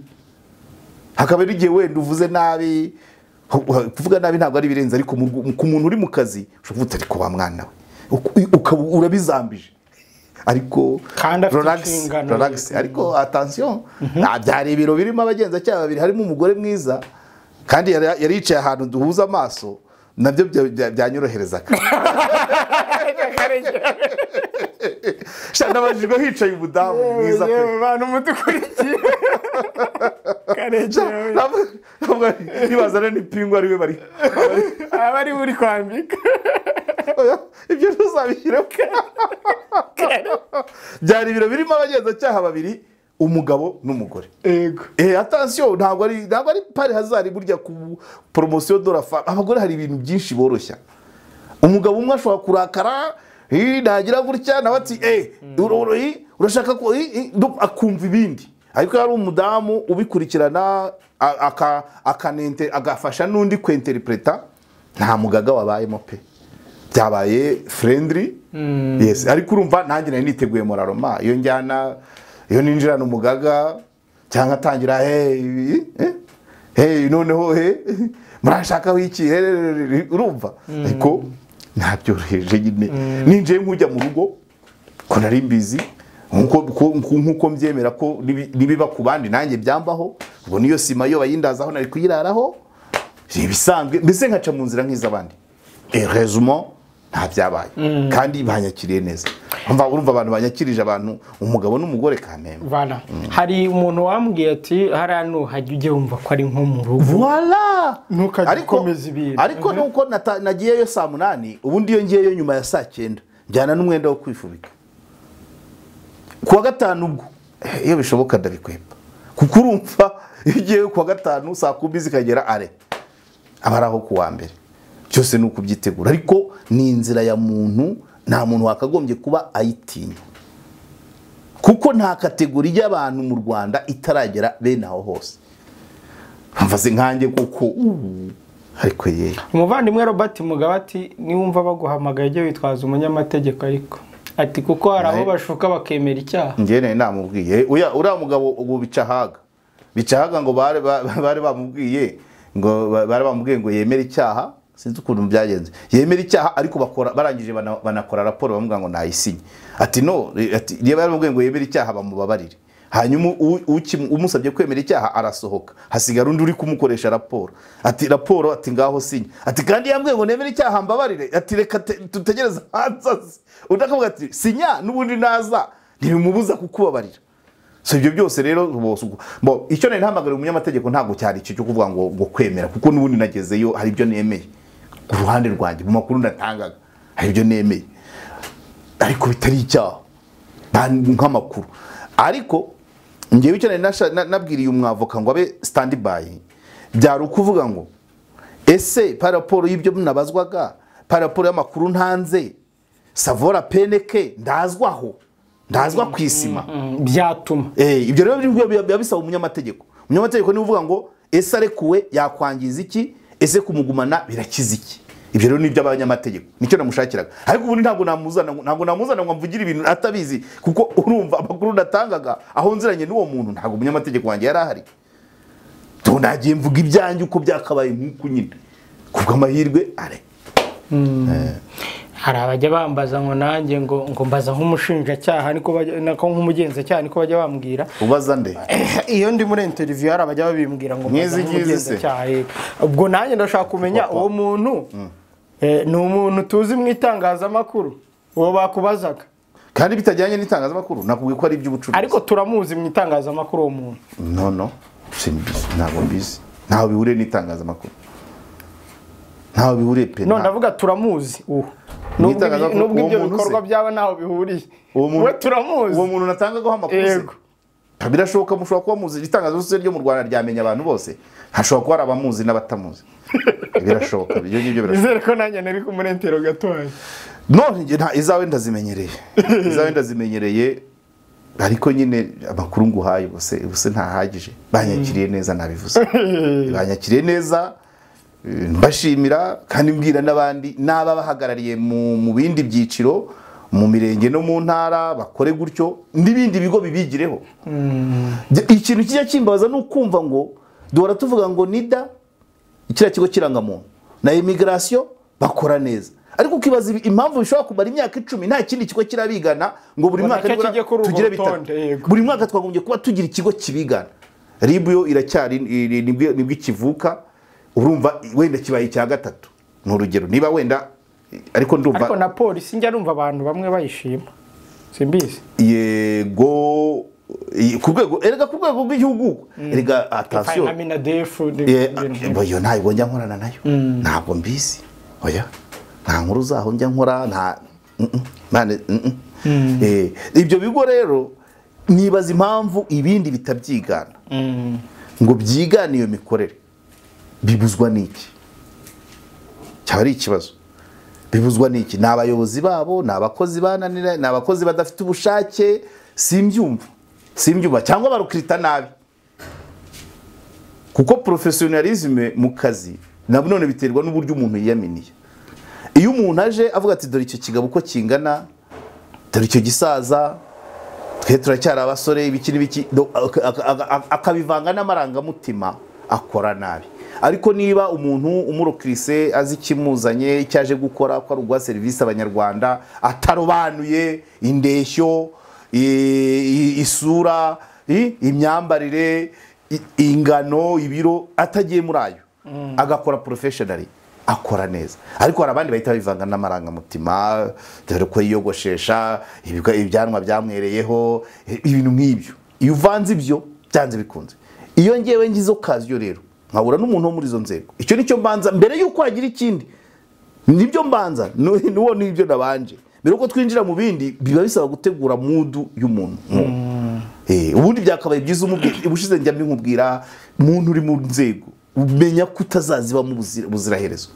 Hakaba ari igihe wenda uvuze nabi, kuvuga nabi ntabwo ari birenze, ariko ku muntu uri mu kazi ushobora kuvuga ariko wa mwana we ukaba urabizambije. Ariko relax, ariko attention, byari ibiro birimo abagenzacyaha babiri, harimo umugore mwiza kandi yari yicaye ahantu duhuza amaso, nabyo byanyoroherezaga. Nabajijwe hicaye umudamu mwiza pe. Bantu mudukurikiye. Nibazana n'ipingu ari we bari. Abari buri kwambika. Ibyo ntuzabishyiremo. Byari ibiro birimo abagenzacyaha babiri, umugabo n'umugore. Yego. Attention, ntabwo ari pari hazari burya ku promotion de la femme. Abagore hari ibintu byinshi boroshya. Umugabo umwe ashobora kurakara, nagira gutya nawe ati urashaka ko akumva ibindi. Ariko hari umudamu ubikurikirana agafasha n'undi kwinterpreta, nta mugaga wabayemo pe. Byabaye friendly. Yes, ariko urumva nanjye nari niteguye moraroma, iyo njyana iyo ninjirana umugaga cyangwa atangira hey noneho murashaka wiki urumva. Ariko ntabyoroheje nyine, ninjiye nkujya mu rugo ko nari mbizi nkuko mbyemera ko nibiba ku bandi nanjye byambaho, ubwo niyo sima yo bayindazaho nari kuyiraraho ibisanzwe, mbese nkaca mu nzira nk'iz'abandi. Heureusement nta byabaye kandi banyakiriye neza. Urumva abantu banyakirije abantu, umugabo n'umugore kameme. Voilà. Hari umuntu wambwiye ati hariya nuhajya ujye wumva ko ari nko mu rugo. Voilà. Ntukajye ukomeza ibintu. Ariko nuko nagiyeyo saa 8, ubundi iyo ngiyeyo nyuma ya saa 9 njyana n'umwenda wo kwifubika. Kuwa gatanu ubwo iyo bishoboka ndabikwepa, kuko urumva iyo ugiye kuwa gatanu saa 10 zikagera are abaraho kuwa mbere. Byose ni ukubyitegura, ariko ni inzira ya muntu, nta muntu wakagombye kuba ayitinya, kuko nta kategori y'abantu mu Rwanda itaragera bene aho hose. Mvaze nkanjye kuko ariko ye umuvandimwe Robert Mugabe ati niwumva baguhamagaye ujye witwaza umunyamategeko, ariko ati kuko hari abo bashuka bakemera icyaha. Njye nari namubwiye uriya mugabo ubu bicahaga ngo bari bamubwiye ngo bari bamubwiye ngo yemere icyaha, sinzi ukuntu byagenze, yemera icyaha ariko bakora barangije banakora raporo bamubwira ngo nayisinye. Ati no, ati niba yaramubwiye ngo yemere icyaha bamubabarire. Hanyuma umusabye kwemera icyaha arasohoka, hasigara undi uri kumukoresha raporo. Ati raporo, ati ngaho sinya. Ati kandi yambwiye ngo nemere icyaha mbabarire. Ati reka tutegereze hanze. Undi akavuga ati sinya n'ubundi naza ntibimubuza kukubabarira. So ibyo byose rero bo icyo nari ntamagara umunyamategeko ntabwo cyari icyo cyo kuvuga ngo kwemera, kuko n'ubundi nagezeyo hari ibyo nemeye ku ruhande rwanjye mu makuru ndatangaga hari ibyo nemeye ariko bitari icyaha nk'amakuru. Ariko ngewe icyo nari nabwiriye umwavoka ngo abe stand by byari ukuvuga ngo ese par rapport y'ibyo nabazwaga, par rapport y'amakuru ntanze, savora peneke ndazwaho, ndazwa kwisima byatuma ibyo rero biba bisaba umunyamategeko. Umunyamategeko ni uvuga ngo ese arekuwe yakwangiza iki, ese kumugumana birakiza iki. Ibyo rero nibyo abanyamategeko nicyo namushakiraga. Ariko ubundi ntabwo namuzana ngo mvugire ibintu atabizi, kuko urumva amakuru natangaga aho nziranye n'uwo muntu ntabwo umunyamategeko wanjye yari ahari. Tunagiye mvuga ibyanjye uko byakabaye nk'uko nyine kubw'amahirwe are hari abajya bambaza ngo nanjye ngo mbaza nk'umushinjacyaha niko nako nk'umugenzacyaha niko bajya bambwira. Ubaza nde? Iyo ndi muri interview hari abajya babimbwira ngo mbaza nk'umugenzacyaha. Ubwo nanjye ndashaka kumenya uwo muntu ni umuntu tuzi mu itangazamakuru uwo bakubazaga kandi bitajyanye n'itangazamakuru. Nakubwiye ko ari iby'ubucuruzi ariko turamuzi mu itangazamakuru uwo muntu. No simbizi, ntabwo mbizi, ntaho bihuriye n'itangazamakuru, ntaho bihuriye pe. No ndavuga turamuzi uwo nubwo ibyo bikorwa byaba ntaho bihuriye, we turamuzi uwo muntu natangagaho amakuru se. Birashoboka mushobora kuba muzi itangazamakuru ryo mu Rwanda ryamenya abantu bose, hashobora kuba hari abamuzi n'abatamuzi. Birashoboka ibyo ngibyo birashoboka. Nizere ko nanjye nari kumurentero gatoya. No izawe ndazimenyereye, izawe ndazimenyereye, ariko nyine amakuru nguhaye bose ntahagije. Banyakiriye neza nabivuze, banyakiriye neza mbashimira kandi mbwira n'abandi n'aba bahagarariye mu bindi byiciro mu mirenge no mu ntara bakore gutyo n'ibindi bigo bibigireho. Ikintu kijya kimbaza ni ukumva ngo duhora tuvuga ngo NIDA kiriya kigo kirangamuntu na immigration bakora neza, ariko ukibaza impamvu bishobora kumara imyaka 10 nta kindi kigo kirabigana ngo buri mwaka tugire bitatu. Buri mwaka twagombye kuba tugira ikigo kibigana. RIB yo iracyari nibwo ikivuka, urumva wenda kibaye icya gatatu ni urugero niba wenda, ariko ndumva ariko na polisi njya numva abantu bamwe bayishima simbizi. Yego ku rwego erega ku rwego rw'igihugu erega attention oya ntabwo njya nkorana nayo ntabwo mbizi, oya nta nkuru zaho njya nkora nta ibyo bigo rero nibaza impamvu ibindi bitabyigana ngo byigane iyo mikorere. Bibuzwa n'iki? Cyaba ari ikibazo. Bibuzwa n'iki? Ni abayobozi babo, ni abakozi bananira, ni abakozi badafite ubushake, simbyumva cyangwa barukirita nabi. Kuko professionalisme mu kazi nabone biterwa n'uburyo umuntu yiyaminiye. Iyo umuntu aje avuga ati dore icyo kigabo uko kingana, dore icyo gisaza, twe turacyari abasore ibiki n'ibiki, akabivanga n'amarangamutima akora nabi. Ariko niba umuntu umurokirise azi ikimuzanye icyaje gukora ko ari uguha serivisi abanyarwanda atarobanuye indeshyo, isura, imyambarire, ingano, ibiro, atagiye muri ayo agakora professionally akora neza. Ariko hari abandi bahita bivanga n'amarangamutima, dore ko yiyogoshesha, ibyanwa byamwereyeho, ibintu nk'ibyo. Iyo uvanze ibyo byanze bikunze. Iyo ngewe ngize okaziyo rero nkabura n'umuntu wo muri izo nzego, icyo nicyo mbanza mbere yuko hagira ikindi, nibyo mbanza nuwo nibyo nabanje mbere uko twinjira mu bindi biba bisaba gutegura mudu y'umuntu. Ubundi byakabaye byiza umubwira ubushize njya mbinkubwira umuntu uri mu nzego umenya ko utazaziba mu buziraherezo,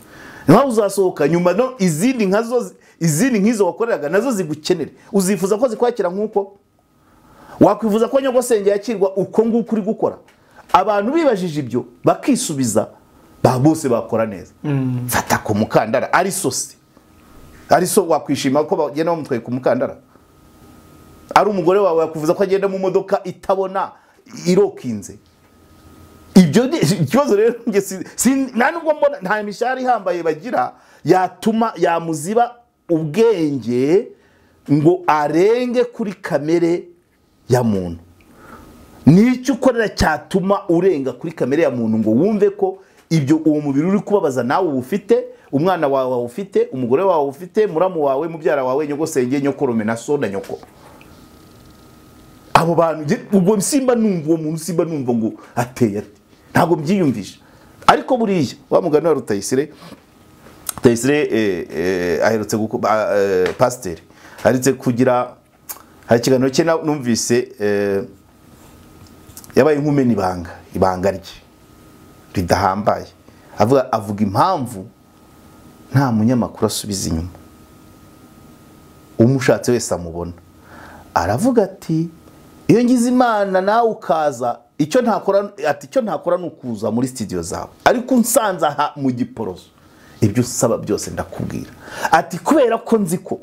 nawe uzasohoka nyuma no izindi nkazo izindi nkizo wakoreraga nazo zigukenere. Uzifuza ko zikwakira nkuko wakwifuza ko nyogosenge yakirwa uko nguko uri gukora. Abantu bibajije ibyo bakisubiza ba bose bakora neza. Fata ku mukandara ari sose, ari so wakwishima ko bagenda bamutwaye ku mukandara. Ari umugore wawe yakuvuza ko agenda mu modoka itabona irokinze. Ibyo ikibazo rero nge nta nubwo mbona nta mishahara ihambaye bagira yatuma yamuziba ubwenge ngo arenge kuri kamere ya muntu. Icyo ukorera cyatuma urenga kuri kamere ya muntu ngo wumve ko ibyo uwo mubiri uri kubabaza nawe ufite, umwana wawe ufite, umugore wawe ufite, muramu wawe, mubyara wawe, nyogosenge, nyokorome na so na nyoko. Abo bantu ubwo simba numva uwo muntu, simba numva ngo ateye ati, ntabwo mbyiyumvisha. Ariko buriya wa mugani wa Rutayisire, Rutayisire aherutse pasiteri aherutse kugira, hari ikiganiro cye numvise yabaye nkumena ibanga, ibanga rye ridahambaye, avuga impamvu nta munyamakuru asubiza inyuma, umushatse wese amubona. Aravuga ati iyo ngize Imana nawe ukaza, icyo ntakora, ati icyo ntakora ni ukuza muri studio zawe, ariko unsanze aha mu Giporoso ibyo usaba byose ndakubwira. Ati kubera ko nzi ko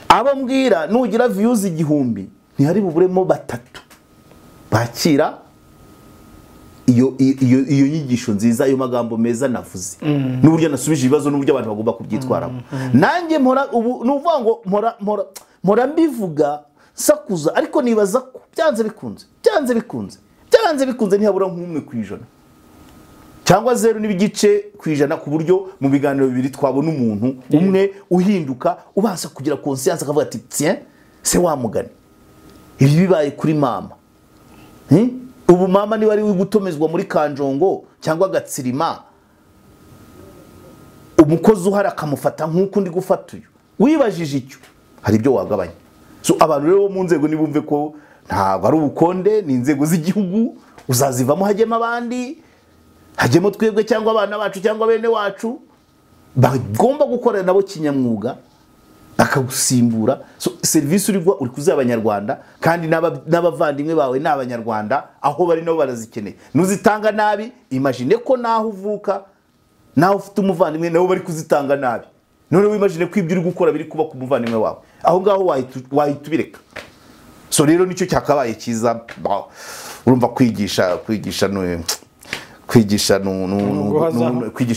abo mbwira nugira views 1000 ntihari buburemo 3 bakira iyo nyigisho nziza, ayo magambo meza navuze, n'uburyo nasubije ibibazo, n'uburyo abantu bagomba kubyitwaramo. Nanjye mpora ubu nuvuga ngo mpora mbivuga sakuza, ariko nibaza ko byanze bikunze ntihabura nk'umwe ku ijana cyangwa 0.5% ku buryo mu biganiro bibiri twabona umuntu umwe uhinduka, ubanza kugira conscience akavuga ati tiens, se wa mugani ibi bibaye kuri mama. Ubu mama niba ari gutomezwa muri Kanjongo cyangwa Gatsirima, umukozi uhara akamufata nk'uko ndi gufata uyu, wibajije icyo hari ibyo wagabanya. So abantu rero mu nzego nibumve ko ntabwo ari ubukonde, ni inzego z'igihugu, uzazivamo hajyemo abandi, hajyemo twebwe cyangwa abana bacu cyangwa bene wacu bagomba gukorera nabo kinyamwuga akagusimbura. So service uri uri kuzi abanyarwanda, kandi n'abavandimwe bawe n'abanyarwanda aho bari nabo barazikeneye. Nuzitanga nabi, imagine ko naho uvuka naho ufite umuvandimwe nabo bari kuzitanga nabi. None wimagine ko ibyo uri gukora biri kuba ku muvandimwe wawe, aho ngaho wahita ubireka. So rero nicyo cyakabaye cyiza. Urumva kwigisha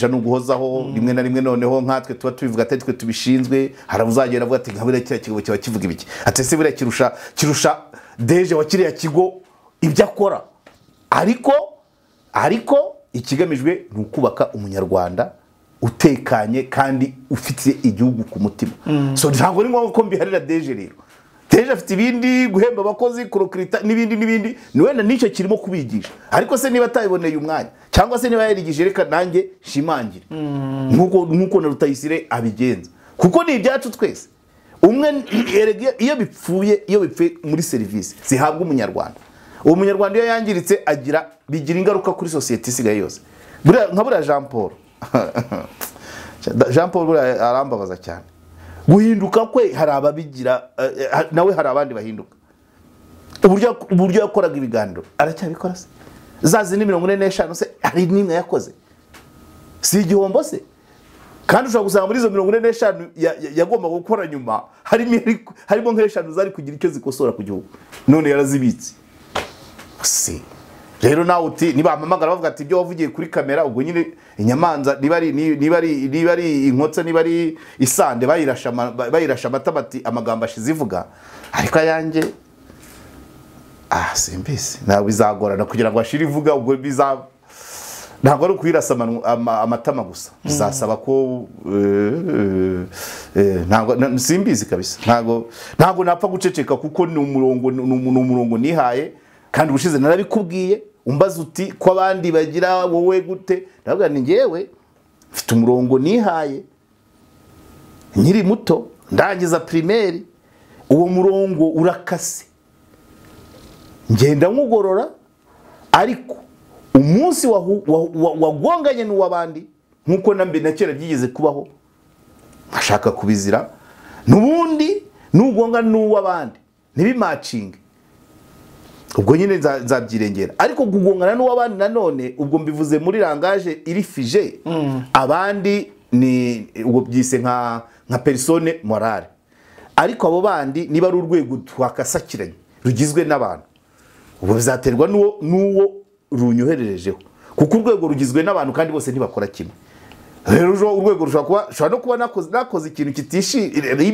no guhozaho rimwe na rimwe. Noneho nkatwe tuba tubivuga atari twe tubishinzwe, hari uzagera avuga ati nka buriya kiriya kigo kiba kivuga ibiki, ati se buriya kirusha deje wa kiriya kigo ibyo akora. Ariko ikigamijwe ni ukubaka umunyarwanda utekanye kandi ufite igihugu ku mutima. So ntabwo ari ngombwa ko mbiharira deje. Rero deje afite ibindi, guhemba abakozi, kurokirita n'ibindi n'ibindi, ni wenda nicyo kirimo kubigisha. Ariko se niba atayiboneye umwanya cyangwa se niba yarigije, reka nanjye shimangire nkuko na Rutayisire abigenza, kuko ni ibyacu twese. Umwe iyo bipfuye muri service zihabwa umunyarwanda, uwo munyarwanda iyo yangiritse agira bigira ingaruka kuri society isigaye yose. Nka buriya Jean Paul Jean Paul buriya arambabaza cyane. Guhinduka kwe hari ababigira, nawe hari abandi bahinduka. Uburyo yakoraga ibiganiro aracyabikora se? Za zindi 45 se hari nimwe yakoze? Si igihombo se? Kandi ushobora gusanga muri izo 45 yagomba gukora nyuma harimo nk'eshanu zari kugira icyo zikosora ku gihugu, none yarazibitse. Si rero nawe uti nibampamagara bavuga ati ibyo wavugiye kuri kamera, ubwo nyine inyamanza niba ari inkotsa, niba ari isande, bayirasha amata bati amagambo ashize ivuga. Ariko ayanjye simbisi ntabwo bizagorana kugira ngo ashire ivuga, ubwo ntabwo ari ukuyirasa amatama gusa, bizasaba ko ntabwo simbizi kabisa, ntabwo napfa guceceka kuko ni umurongo nihaye. Kandi ubushize narabikubwiye umbaza uti ko abandi bagira wowe gute, ndavuga ni ngewe mfite umurongo nihaye nkiri muto ndangiza primaire, uwo murongo urakase ngenda nkugorora, ariko umunsi wagonganye n'uwabandi nkuko nambe na kera byigeze kubaho nkashaka kubizira, nubundi nugonga n'uwabandi ntibimacinge, ubwo nyine nzabyirengera. Ariko kugongana n'uwabandi nanone ubwo mbivuze muri langage iri fige, abandi ni ubwo byise nka persone morale, ariko abo bandi niba ari urwego twakasakiranye rugizwe n'abantu, ubwo bizaterwa n'uwo runyohererejeho, kuko urwego rugizwe n'abantu kandi bose ntibakora kimwe. Rero urwego rushobora kuba ushobora no kuba nakoze ikintu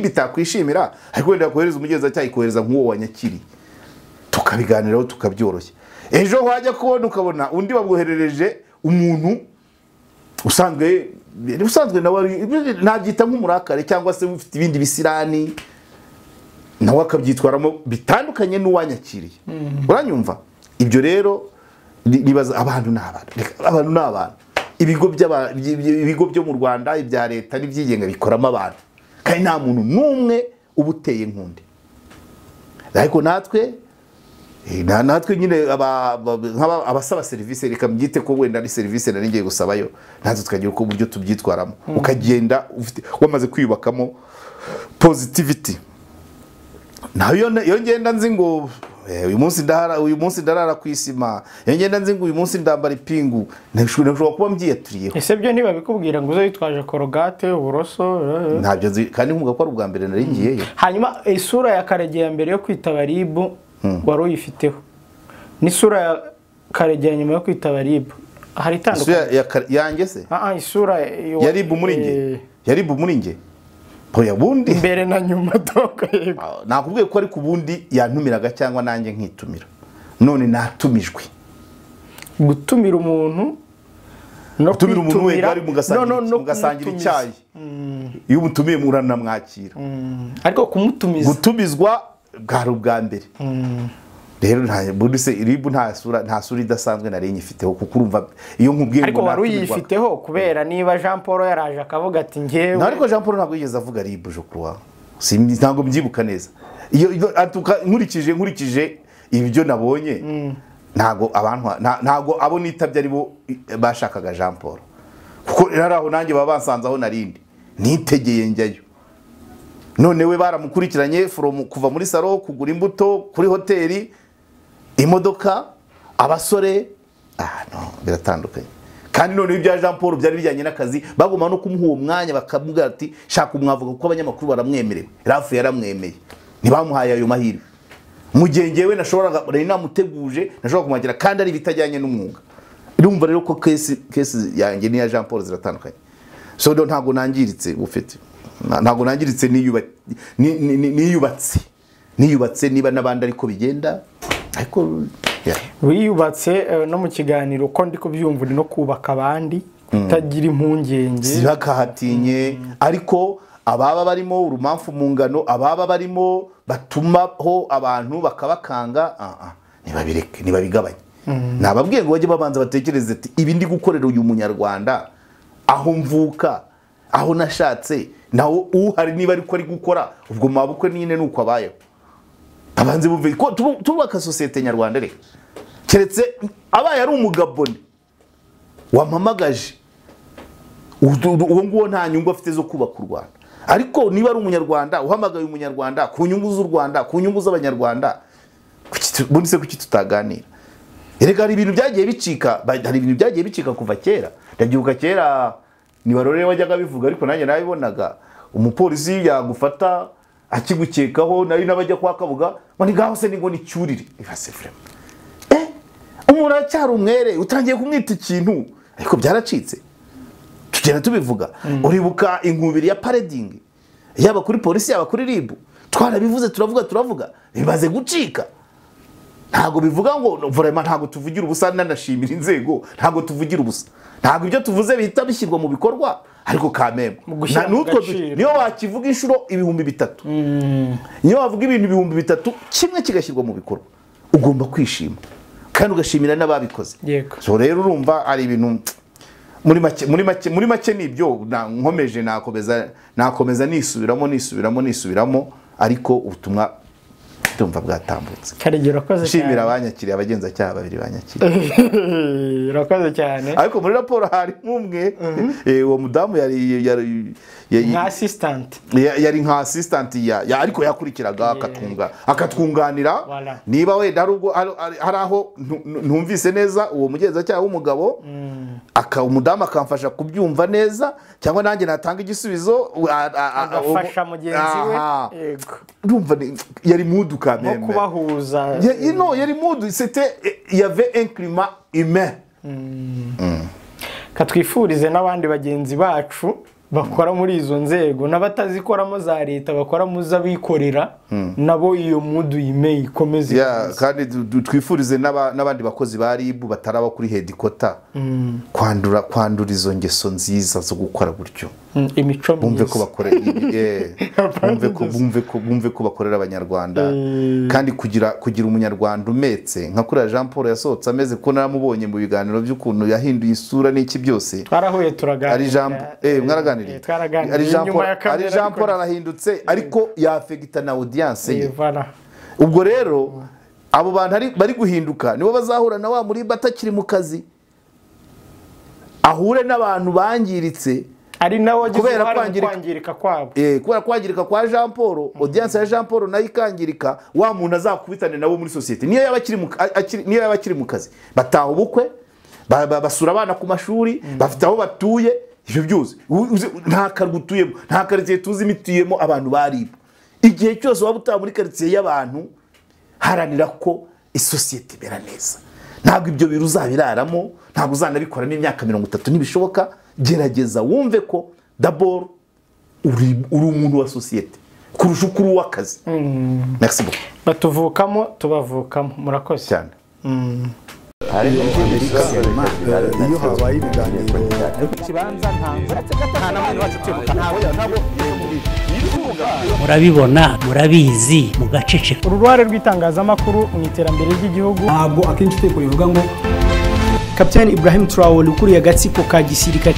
bitakwishimira, ariko wenda kohereza umugenzacyaha ikohereza nk'uwo wanyakiriye, tukabiganiraho tukabyoroshya. Ejo wajya kubona ukabona undi bamwoherereje umuntu usanzwe nawe nabyita nk'umurakare cyangwa se ufite ibindi bisirani, nawe akabyitwaramo bitandukanye n'uwanyakiriye. Uranyumva? Ibyo rero nibaza abantu n'abantu, abantu n'abantu, ibigo byo mu Rwanda, ibya leta n'ibyigenga bikoramo abantu, kandi nta muntu n'umwe uba uteye nkundi. Ariko natwe nyine abasaba serivisi, reka mbyite ko wenda ari serivisi nari ngiye gusabayo, natwe tukagira uko buryo tubyitwaramo. Ukagenda wamaze kwiyubakamo positivity. Nayo iyo ngenda nzi ngo uyu munsi ndahara, uyu munsi ndarara ku isima, iyo ngenda nzi ngo uyu munsi ndambara ipingu, nshobora kuba mbyiyaturiyeho. Ese byo ntibabikubwira ngo uze witwaje korogate, uburoso? Ntabyo nzi, kandi nkumva ko ari ubwa mbere nari ngiyeyo. Hanyuma isura ya Karegeya mbere yo kwitaba RIB wari uyifiteho, n'isura ya Karegeya nyuma yo kwitaba RIB hari itandukanye? Yanjye se? Isura ya RIB muri nge, ya RIB muri nge oya, bundi mbere na nyuma doka. Yego, nakubwiye ko ari kubundi yantumiraga cyangwa nanjye nkitumira. None natumijwe. Gutumira umuntu no gutumira umuntu we bari mugasangira icyayi, iyo umutumiye muranamwakira, ariko kumutumiza, gutumizwa bwari ubwa mbere. Rero nta bundi se RIB nta sura idasanzwe nari nyifiteho, kuko urumva iyo nkubwiye ngo ariko wari uyifiteho kubera niba Jean Paul yaraje akavuga ati ngewe. Ariko Jean Paul ntabwo yigeze avuga RIB, je crois, ntabwo mbyibuka neza. Iyo atuka nkurikije ibyo nabonye, ntago abantu ntago abo nitabye ari bo bashakaga Jean Paul, kuko naraho nanjye baba bansanze aho narindi nitegeye njyayo. None we baramukurikiranye from kuva muri salo, kugura imbuto kuri hoteli, imodoka, abasore. No, biratandukanye. Kandi none ibya Jean Paul byari bijyanye n'akazi, baguma no kumuha uwo mwanya bakamubwira ati shaka umwavuga, kuko abanyamakuru baramwemerewe. Rafu yaramwemeye, ntibamuhaye ayo mahirwe. Mugenge we nashoboraga, nari namuteguje, nashobora kumwagira kandi ari bitajyanye n'umwuga. Urumva rero ko case yanjye n'iya Jean Paul ziratandukanye. So ntago nangiritse ufite, ntago nangiritse, niyubatse niba n'abandi ariko bigenda, ariko wiyubatse no mu kiganiro ko ndi kubyumva no kubaka abandi, kutagira impungenge, zibakahatinye. Ariko ababa barimo urumamfu mu ngano, ababa barimo batumaho abantu bakabakanga, ntibabireke, ntibabigabanye. Nababwiye ngo bajye babanza batekereze ati ibi ndi gukorera uyu munyarwanda, aho mvuka, aho nashatse, nawo uhari niba ariko ari gukora, ubwo mabukwe nyine nuko abayeho. Abanze bumve ko tubaka societe nyarwanda. Reka keretse abaye ari umugabone wampamagaje, uwo nguwo nta nyungu afite zo kubaka u Rwanda. Ariko niba ari umunyarwanda uhamagaye umunyarwanda ku nyungu z'u Rwanda, ku nyungu z'abanyarwanda, bundi se kuki tutaganira? Erega hari ibintu byagiye bicika, hari ibintu byagiye bicika kuva kera. Ndabyibuka kera ni barore wajyaga bivuga, ariko nanjye nabibonaga umupolisi yagufata akigukekaho, nari nabajya kwa Kabuga ngo ni gaho se ngo ni cyurire. Ibase vraiment, umuntu aracyari umwere utangiye kumwita ikintu, ariko byaracitse tugenda tubivuga. Uribuka inkubiri ya parading, yaba kuri polisi yaba kuri RIB, twarabivuze turavuga bimaze gucika. Ntago bivuga ngo vraiment ntago tuvugira ubusa, nanashimira inzego, ntago tuvugira ubusa, ntago ibyo tuvuze bihita bishyirwa mu bikorwa, ariko kameme nutwo niyo wakivuga inshuro 3000, niyo wavuga ibintu 3000 kimwe kigashyirwa mu bikorwa, ugomba kwishima kandi ugashimira n'ababikoze. So rero urumva ari ibintu muri make nibyo nkomeje, nakomeza nisubiramo, ariko ubutumwa ndumva bwatambutse. Karegeya urakoze cyane. Shimira abanyakiriye, abagenzacyaha babiri banyakiriye. Urakoze cyane. Ariko muri raporo hari umwe, uwo mudamu yari nka assistant, yari nka assistant ya ariko yakurikiraga akatwunganira. Niba wenda hari aho ntumvise neza uwo mugenzacyaha w'umugabo, umudamu akamfasha kubyumva neza, cyangwa nanjye natanga igisubizo agafasha mugenzi we. Yego, ndumva yari mudu quand même. Kubahuza. Non, yari mudu, c'était il y avait un climat humain. Katwifurize n'abandi bagenzi bacu bakora muri izo nzego n'abatazikoramo za leta, bakora mu z'abikorera, nabo iyo mudu yimeye ikomeze. Kandi twifurize n'abandi bakozi ba RIB bataraba kuri headquarter kwandura izo ngeso nziza zo gukora gutyo, imico myiza, bumve ko bakorera bumve ko bakorera abanyarwanda. Kandi kugira umunyarwanda umetse nka kuriya Jean Paul yasohotse ameze, ko naramubonye mu biganiro by'ukuntu yahinduye isura n'iki byose, twarahuye turaganira, ari Jean mwaraganiriye, ari Jean Paul arahindutse, ariko yafegita na audience ye. Ubwo rero abo bantu bari guhinduka nibo bazahura na wa muri batakiri mu kazi, ahure n'abantu bangiritse ari nawe kubera kwangirika kwabo, kubera kwangirika kwa Jean Paul, audience ya Jean Paul nayo ikangirika, wa muntu azakubitane nabo muri societe niyo yaba akiri mu kazi, bataha ubukwe, basura abana ku mashuri, bafite aho batuye, ibyo byose nta karwa utuyemo, nta karitsiye tuzi imituyemo abantu baribo. Igihe cyose waba utaha muri karitsiye y'abantu, haranira ko isosiyete imera neza. Ntabwo ibyo bintu uzabiraramo, ntabwo uzanabikoramo imyaka 30 ntibishoboka. Gerageza wumve ko d'abord uri umuntu wa sosiyete kurusha uko uri uw'akazi. Merci beaucoup. Batuvukamo tubavukamo, murakoze cyane. Iyo habaye ibiganiro murabibona, murabizi, mugaceceka. Uruhare rw'itangazamakuru mu iterambere ry'igihugu. Ntabwo akenshi itegeko rivuga ngo Kapiteni Ibrahim Traore ukuriye agatsiko ka gisirikare.